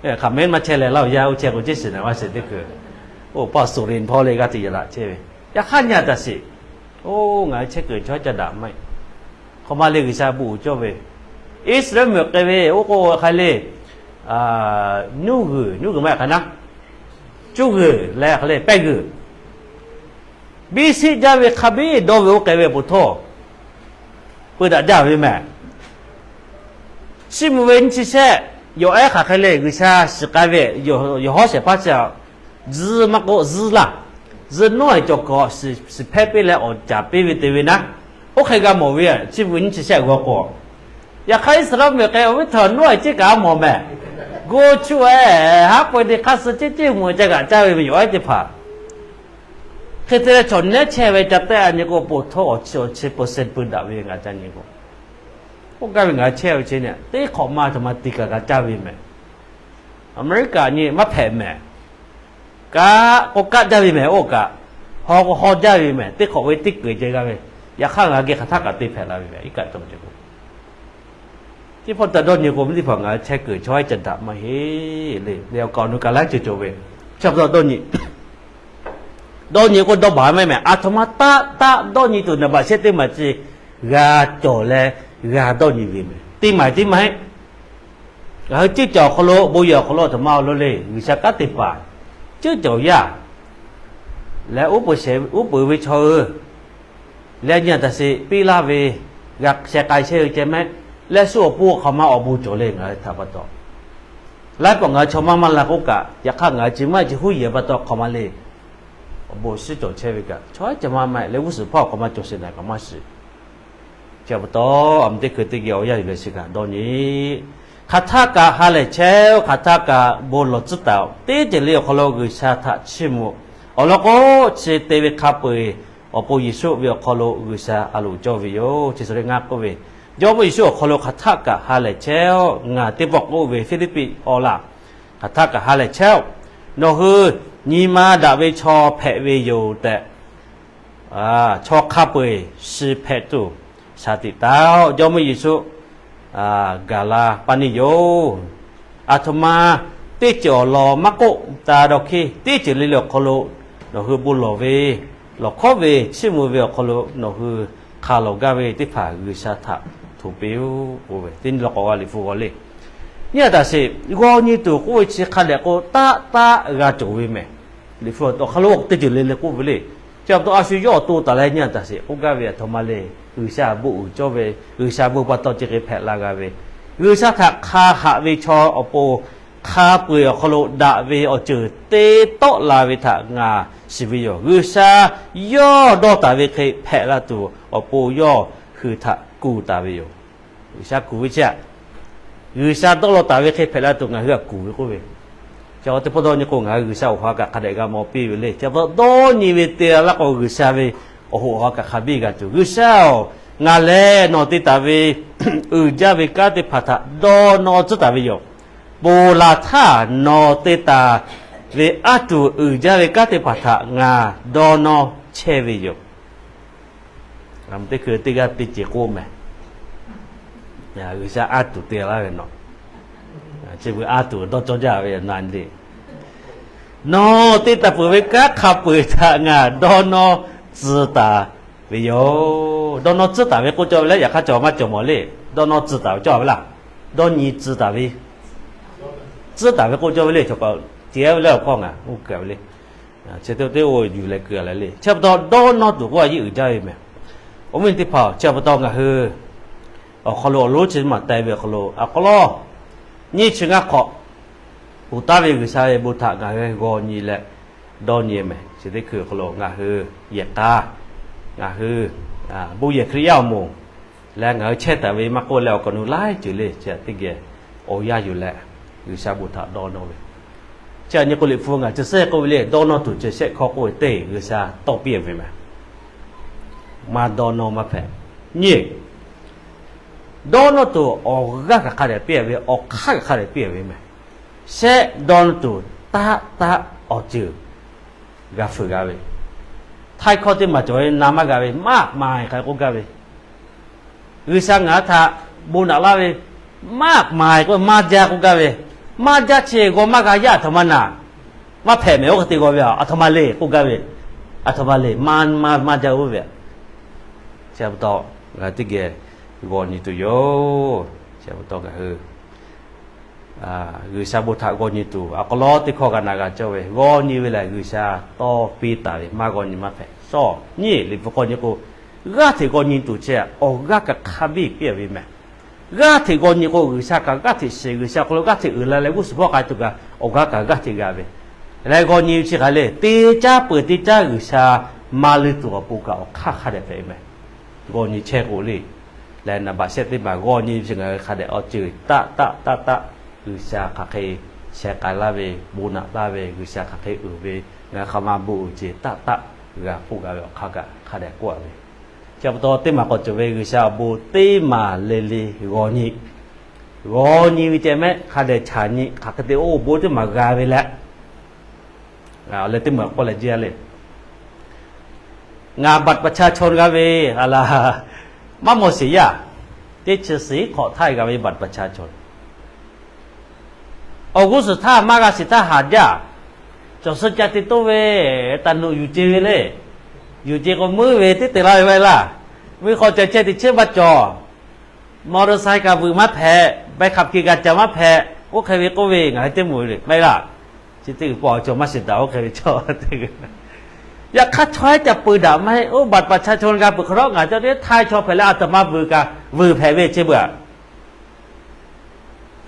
heˆ. Hk'aˬ mehˉ maˇ chehˇ leh laˇ-oˬ, yaˇ oˇ chehˇ k'o ceˇ shiˍ na maˇ shiˍ teˇ hkui. Oˇ paˇ Suˍriˍ hpawˇ le g'aˇ te yaꞈ daꞈ chehˇ ve. Yaꞈ hk'aˇ nyi a taˍ sheˍ. Oˇ, ngaˬ hui chehˇ kuiˬ chaw ca daꞈ maˇ heˆ. Hk'aˬ ma le G'uiˬsha bon uiˍ cawˇ ve, Iˉsaˍreˍlaˆ mvuhˇmiˬ k'ai ve oˇ k'o hk'aˬ hk'e le, nuˇ g'uiˬ, nuˇ g'uiˬ maˇ heˆ hk'aˬ naˉ, cuˇ g'uiˬ leh hk'aˬ hk'e le pehˇ g'uiˬ, biˇ shiˆ jaˇ ve hk'a biˇ dawˇ ve oˇ k'ai ve awˬ pon htawˇ, peu daꞈ jaˇ ve mehˍ. Chiˇ mvuh ve nyiˇ chi shehˆ, yawˬ ehˉ hk'aˬ hk'e le G'uiˬsha shiˍ k'ai ve, yawˬ hawˉ shehˍ hpaˇ chi a, zuhꞈ maˇ k'oˆ zuhꞈ laˇ, zuhꞈ nawˉ e cawˬ kaꞈ shiˍ hpehˇ piˇ leh awˬ caˍ piˇ ve te ve naˉ, oˇ hk'e g'a mawˬ ve. Chiˇ mvuh nyiˇ chi shehˆ g'aw k'o, yaꞈ hk'aˇ Iˉsaˍreˍlaˆ mvuhˇmiˬ k'ai awˬ viˉ htawˇ nawˉ e ceˇ kaꞈ a mawˬ mehˍ. Go chu e, haˉ pui te hk'aˇ suh ceˇ ceˇ mvuhꞈ ca kaꞈ caˇ ve mehˍ yawˬ ehˉ teˇ hpaˍ. Hk'e te leh chaw nehˉ chehˇ ve ca tehˆ a nyi k'o, po htawˇ awˬ chi awˬ chi percent peu daꞈ ve ngaˬ ca nyi k'o, oˇ gaˇ ve ngaˬ chehˇ ve chi nyi teˇ hk'awꞈ ma aˬ htoꞈ ma te kaꞈ g'a caˇ ve mehˍ. Aˍmeˍriˆkaꞈ nyi maˇ hpehꞈ mehˍ. Kaꞈ k'o kaˆ jaˇ ve mehˍ oˇ kaꞈ, haw k'o haw jaˇ ve mehˍ. Teˇ hk'awꞈ ve teˇ kuiˬ ceh g'a ve. Yaꞈ hk'aˇ ngaˬ geh hk'aˬ htaˆ kaꞈ te hpehꞈ la ve mehˍ. Iˉ kaˆ cawˬ ceh k'o, teˇ hpawˇ ca dawˇ nyi k'o, teˇ hpaˍ ngaˬ chehˇ kuiˬ chaw ehˉ ca daꞈ maˇ heˆ le. Leh awˬ kaꞈ awˬ nu kaꞈ laiˉ ceuˬ cawˬ ve. Chi pa taw dawˇ nyi dawˇ nyi k'o dawˇ baˬ maˇ mehˍ. Aˬ htoꞈ ma taˆ taˆ dawˇ nyi tuˬ naˍ baꞈ shehˆ teˇ maˬ chi g'a cawˬ leh g'a dawˇ nyi ve mehˍ. Teˇ maˬ teˇ maˬ heˆ. Ngaˬ hui ceuˇ cawˬ awˬ hk'aw lo bon yehˬ awˬ hk'aw lo aˬ htoꞈ ma awˬ lo le, G'uiˬsha kanˉ te paˍ ceuˇ cawˬ yaˇ leh uˉ peunˍ ve chaw hui leh nyi a taˍ sheˍ piˇ laˇ ve, g'a sheh k'ai chehˇ ve ceh mehˍ. Leh shu awˬ pon hk'aˬ ma awˬ bon cawˬ le ngaˬ hui htaꞈ pa taw, laiˉ pawˆ ngaˬ hui chaw maˇ maˇ la k'oˆ kaꞈ, yaꞈ hk'aˇ ngaˬ hui chi maˇ chi huˉ yehˬ pa taw hk'aˬ ma le. Awˬ bon shiˉ cawˬ chehˇ ve kaꞈ, chaw ehˉ ca maˇ maˇ leh g'uˇ suhˍ hpawˇ hk'aˬ ma cawˬ sheˍ na kaꞈ maˇ shiˍ. Chi pa taw, a meh teˇ hkui teˇ geh awˬ yanˇ yuˬ leh shiˍ kaꞈ dawˇ nyi. Hk'aˬ htaˆ kaꞈ ha lehˬ chehˇ-oˆ. Hk'aˬ htaˆ kaꞈ bon lawˬ tcuhˉ taˍ-oˆ. Teˇ ceuˬ le awˬ hk'aw lo G'uiˬsha htaꞈ chiˇ mvuh. Awˬ lawn k'o, chi te ve hk'a peu-eˬ awˬ pon Yeˍsuˆ ve awˬ hk'aw lo G'uiˬsha a loˍ cawˇ ve yoˬ. Chi suhˍ le ngaˇ k'oˆ ve, Jawˇmawˇ Yeˍsuˆ awˬ hk'aw lo hk'aˬ htaˆ kaꞈ ha lehˬ chehˇ-oˆ. Ngaˬ teˇ pawˆ k'oˆ ve, Hpiˇliˇpiˆ awˬ laꞈ, hk'aˬ htaˆ kaꞈ ha lehˬ chehˇ-oˆ. Nawˬ hui nyi ma daꞈ ve chaw hpehꞈ ve yoˬ tehꞈ, chaw hk'a peu-eˬ shiˍ hpehꞈ tuˬ shaˍ tiꞈ taˍ-oˆ. Jawˇmawˇ Yeˍsuˆ gaˬ la pa neˇ yoˬ. Aˬ htoꞈ ma teˇ ceuˬ awˬ lawn maˇ k'oˆ, taˇ dawˇ hkiˇ teˇ ceuˬ le le awˬ hk'aw lo nawˬ hui bon lawˬ ve, lawˬ hkawˉ ve, chiˇ mvuh ve awˬ hk'aw lo nawˬ hui hk'a lawˬ gaˇ ve teˇ hpaˍ G'uiˬsha htaꞈ hto piˇ-oˆ k'oˆ ve, teˇ nyi law k'awꞈ g'a Liꞈ hpu g'aw le. Nyi a taˍ sheˍ, g'aw nyi tuˬ k'oˆ ve chi hk'a dehꞈ k'o taˆ taˆ g'a cawˬ ve mehˍ. Liꞈ hpu awˬ hk'aw lo teˇ ceuˬ le le k'oˆ ve le. Chi pa taw a shu yawˇ awˬ to taˍ leh nyi a taˍ sheˍ k'oˆ gaˇ ve aˬ htoꞈ ma le. G'uiˬsha bon uiˍ cawˇ ve, G'uiˬsha bon pa taw chi hk'e hpehꞈ la g'a ve, G'uiˬsha htaꞈ hk'a haꞈ ve chaw awˬ pon hk'a peu-eˬ awˬ hk'aw lo daꞈ ve awˬ ceuˬ te tawˆ la ve htaꞈ ngaˬ shiˍ ve yoˬ. G'uiˬsha yawˇ dawˇ taˍ ve hk'e hpehꞈ la tuˬ awˬ pon yawˇ hui htaꞈ kuˬ taˍ ve yoˬ. G'uiˬsha kuˬ ve chi a, G'uiˬsha dawˇ law taˍ ve hk'e hpehꞈ la tuˬ ngaˬ hui htaꞈ kuˬ ve k'oˆ ve. Chi teˇ pawˆ dawˇ nyi k'o ngaˬ hui G'uiˬsha awˬ ha kaꞈ hk'a dehꞈ g'a mawˬ piˇ ve le. Chi pa taw dawˇ nyi ve te laˇ k'o G'uiˬsha ve awˬ hoꞈ awˬ ha kaꞈ hk'a biˇ g'a tuˬ, G'uiˬsha-oˬ, ngaˬ lehˬ nawˬ te taˍ ve uiˍ jaˇ ve kanˉ teˇ hpaˍ htaꞈ dawˇ nawˇ tcuhˉ taˍ ve yoˬ. Ponˬ laˬ htaˇ nawˬ te taˍ ve aˉ tuˬ uiˍ jaˇ ve kanˉ teˇ hpaˍ htaꞈ ngaˬ dawˇ nawˇ chehˇ ve yoˬ. Teˇ hkui teˇ g'aˇ teˇ ceuˬ k'oˆ mehˍ. G'uiˬsha aˉ tuˬ te laˇ ve nawˬ, chi beuꞈ aˉ tuˬ dawˇ cawˇ jaˇ ve na le. Nawˬ te taˍ peuˬ ve kanˉ hk'a peu-eˬ htaꞈ ngaˬ dawˇ nawˇ tcuh taˍ ve yoˬ. Dawˇ nawˇ tcuhˉ taˍ ve k'oˆ cawˇ ve leh yaꞈ hk'aˇ cawˬ maˇ cawˬ mawˬ le. Dawˇ nawˇ tcuh taˍ ve cawˇ ve laˇ. Dawˇ nyi tcuh taˍ ve, tcuhˉ taˍ ve k'oˆ cawˇ ve le. Chaw kaꞈ tiˉ ve leh awˬ hkawˇ ngaˬ oˇ keu ve le. Chi teˇ teˇ o yuˬ leh keu leh le. Chi pa taw dawˇ nawˇ tuˬ k'oˆ a yeˇ uiˍ jaˇ ve mehˍ. Awˬ viˉ teˇ hpaˍ-oˬ, chi pa taw ngaˬ hui awˬ hk'aw lo awˬ lonˉ chi maˬ teh ve awˬ hk'aw lo a k'aw lawˇ nyiˇ chi ngaˇ hk'awꞈ, ponˬ taˍ ve G'uiˬsha ve bon htaꞈ ngaˬ hui g'aw nyi leh dawˇ nyi mehˍ. Chi teˇ hkui awˬ hk'aw lo ngaˬ hui yehˬ k'a, ngaˬ hui bon yehˬ Hkriꞈ yaˇ awˬ moˍ leh ngaˬ hui chehˇ taˍ ve maˇ k'oˆ leh awˬ kaꞈ nu laiˉ ceuˬ le. Chi teˇ geh awˬ yanˇ yuˬ leh G'uiˬsha bon htaꞈ dawˇ nawˇ ve. Chi a nyi k'o Liꞈ hpu ngaˬ chi sehˉ k'oˆ ve le, dawˇ nawˇ tuˬ ceh shehˆ hkawˇ k'oˆ ve teˇ G'uiˬsha tawˇ piˇ ve mehˍ. Maˇ dawˇ nawˇ maˇ hpehꞈ. Nyi, dawˇ nawˇ tuˬ awˬ g'aˇ kaꞈ hk'a dehꞈ piˇ ve, awˬ hk'aˇ kaꞈ hk'a dehꞈ piˇ ve mehˍ. Shehˆ dawˇ nawˇ tuˬ taˆ taˆ awˬ ceuˬ g'a fuiˍ g'a ve, htaiˇ hkawˇ teˇ maˬ cawˬ ve na maˇ g'a ve, maˇ maˍ k'ai k'oˆ gaˇ ve, G'uiˬsha ngaˬ hui htaꞈ bon naꞈ laˇ ve, maˇ maˍ k'oˆ maˇ jaˇ k'oˆ gaˇ ve, maˇ jaˇ chi g'aw maˇ g'a yaˇ aˬ htoꞈ ma naˍ, maˇ hpehꞈ mehˍ oˇ hk'e te g'aw ve aˬ htoꞈ ma le k'oˆ gaˇ ve, aˬ htoꞈ ma le, maˇ maˇ jaˇ oˇ ve, chi pa taw ngaˬ hui teˇ geh g'aw nyi tuˬ yoˬ. Chi pa taw ngaˬ hui G'uiˬsha bon htaꞈ g'aw nyi tuˬ awˬ hk'aw lo teˇ hkawˇ g'a na g'a cawˇ ve, g'aw nyi ve lehˬ G'uiˬsha tawˇ piˇ taˍ ve, maˇ g'aw nyi maˇ hpehꞈ. Shawˍ nyiˇ liꞈ bvuhꞈ k'aw nyi k'o, g'aˇ hteꞈ g'aw nyi tuˬ chi awˬ g'aˇ kaꞈ hk'a biˇ piˇ ve mehˍ. G'aˇ hteꞈ g'aw nyi k'o G'uiˬsha kaꞈ g'aˇ hteꞈ shiˍ, G'uiˬsha hk'aw lo g'aˇ hteꞈ uiˍ la leh g'uˇ suhˍ hpawˇ k'ai tuˬ kaꞈ awˬ g'aˇ kaꞈ g'aˇ hteꞈ g'a ve, leh g'aw nyi chi hk'aˬ le, teˇ caˉ peuˬ teˇ caˉ G'uiˬsha ma leuˇ tuˬ awˬ pon kaꞈ awˬ hk'aˇ hk'a dehꞈ hpehꞈ ve mehˍ. G'aw nyi chehˇ k'o le, leh naˍ baꞈ shehˆ teˇ maˬ g'aw nyi ve chi ngaˬ hui hk'a dehꞈ awˬ ceuˬ taˆ taˆ taˆ taˆ, G'uiˬsha hk'aˬ hk'e sheh k'ai laˇ ve, bon naꞈ laˇ ve, G'uiˬsha hk'aˬ hk'e uiˍ ve, ngaˬ hui hk'aˬ ma bon uiˍ ce taˆ taˆ g'a k'oˆ g'a ve awˬ hk'aˇ kaꞈ hk'a dehꞈ k'oˆ a ve. Chi pa taw teˇ maˬ k'awꞈ cawˬ ve G'uiˬsha awˬ bon teˇ maˬ le le g'aw nyi, g'aw nyi ve ceh mehˆ hk'a dehꞈ chaꞈ nyi hk'aˬ hk'e te oˇ bon teˇ maˬ g'a ve leh, leh teˇ maˬ k'oˆ leh jiˇ a le. Ngaˬ บัตรประชาชน g'a ve, a laˬ, maˇ mawˬ shiˍ yaˇ, teˇ chi suhˍ hk'awꞈ htaˇ g'a ve บัตรประชาชน. Awˬ g'uˇ suhˍ htaˇ maˇ g'a shiˍ htaˇ haˍ jaˇ. Cawˬ suh ca te toˇ ve, taˍ nuꞈ yuˬ ce ve le. Yuˬ ce k'o meuˇ ve teˇ te laˇ ve maˇ heˆ laˇ. Ve hk'aw ca chehˇ teꞈ chehˇ maˇ cawˬ. มอเตอร์ไซค์ kaꞈ vuiˬ maˇ hpehꞈ, ใบขับขี่ kaꞈ ca maˇ hpehꞈ. Oˇ hk'e ve k'oˆ ve ngaˬ hui teˇ moˍ ve maˇ heˆ laˇ. Chi teˇ g'uiˬ paw cawˬ maˇ shiˍ daꞈ oˇ hk'e ve chaw. Yaꞈ hk'aˇ chaw haiˉ ca peu daꞈ maˇ heˆ. Oˇ บัตรประชาชน g'a peuˬ hk'awꞈ nawˉ ngaˬ ca teˇ htaiˇ chaw hpehꞈ leh a htoꞈ ma vuiˬ kaꞈ vuiˬ hpehꞈ ve chi beuꞈ.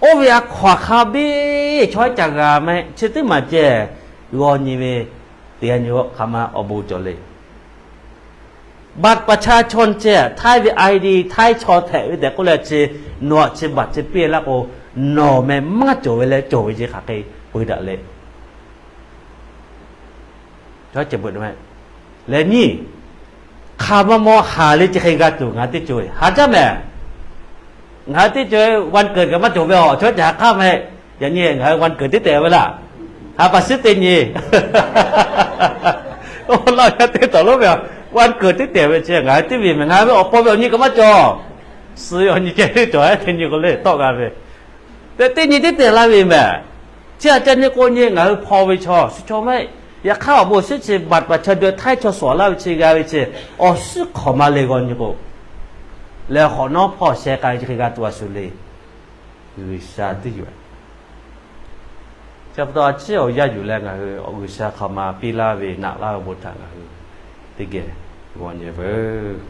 Oˇ ve a hkaw aˬ hk'a biˇ chaw haiˉ ca g'a maˇ heˆ. Chi teˇ maˬ ceh g'aw nyi ve teˇ g'aˇ nyi hk'aˬ ma awˬ bon cawˬ le. บัตรประชาชน ceh htaiˇ ve ID, htaiˇ chaw hpehꞈ ve tehꞈ k'oˆ leh chi, nawˬ aꞈ chi บัตร chi piˇ laˇ k'o, nawˬ meh maˇ cawˬ ve leh cawˬ ve chi hk'aˬ hk'e peu daꞈ le. Leh nyiˇ, hk'aˬ ma maw haˍ le chi hk'e g'a tuˬ ngaˬ hui teˇ cawˬ haˍ jaˇ mehˍ. Ngaˬ hui teˇ cawˬ วันเกิด kaꞈ maˇ cawˬ ve awˬ chaw caˬ ha k'aˉ meh. Yaꞈ nyi ngaˬ hui วันเกิด teˇ tehꞈ ve laˇ. Ha pa shiˉ teˇ nyi. Oˇ laˇ yaˇ teˇ tawˍ lonˉ ve วันเกิด teˇ tehꞈ ve chi ngaˬ hui teˇ ve mehˍ. Ngaˬ hui ve awˬ paw ve awˬ nyi kaꞈ maˇ cawˬ. Suh ve awˬ nyi ceh teˇ cawˬ teˇ nyi k'o le tawˆ g'a ve. Te teˇ nyi teˇ tehꞈ laˇ ve mehˍ. Chi aꞈ ca nyi k'o nyi ngaˬ hui hpaw ve chaw shu chaw maˇ heˆ. Yaꞈ hk'aˇ awˬ bon awˬ shinˉ chi บัตรประชาชน htaiˇ chaw sawˍ laˇ ve chi g'a ve chi, awˬ suhˉ hk'awꞈ ma le g'aw nyi k'o, leh hk'awꞈ nawˉ hpawˇ sheh k'ai ve chi hk'e g'a tuˬ a shuˍ le. G'uiˬsha teˇ yuˬ. Chi pa taw a ciˉ awˬ yaˇ yuˬ leh ngaˬ hui G'uiˬsha hk'aˬ ma piˇ laˇ ve naꞈ laˇ ve bon htaꞈ ngaˬ hui teˇ geh g'aw nyi veuˬ.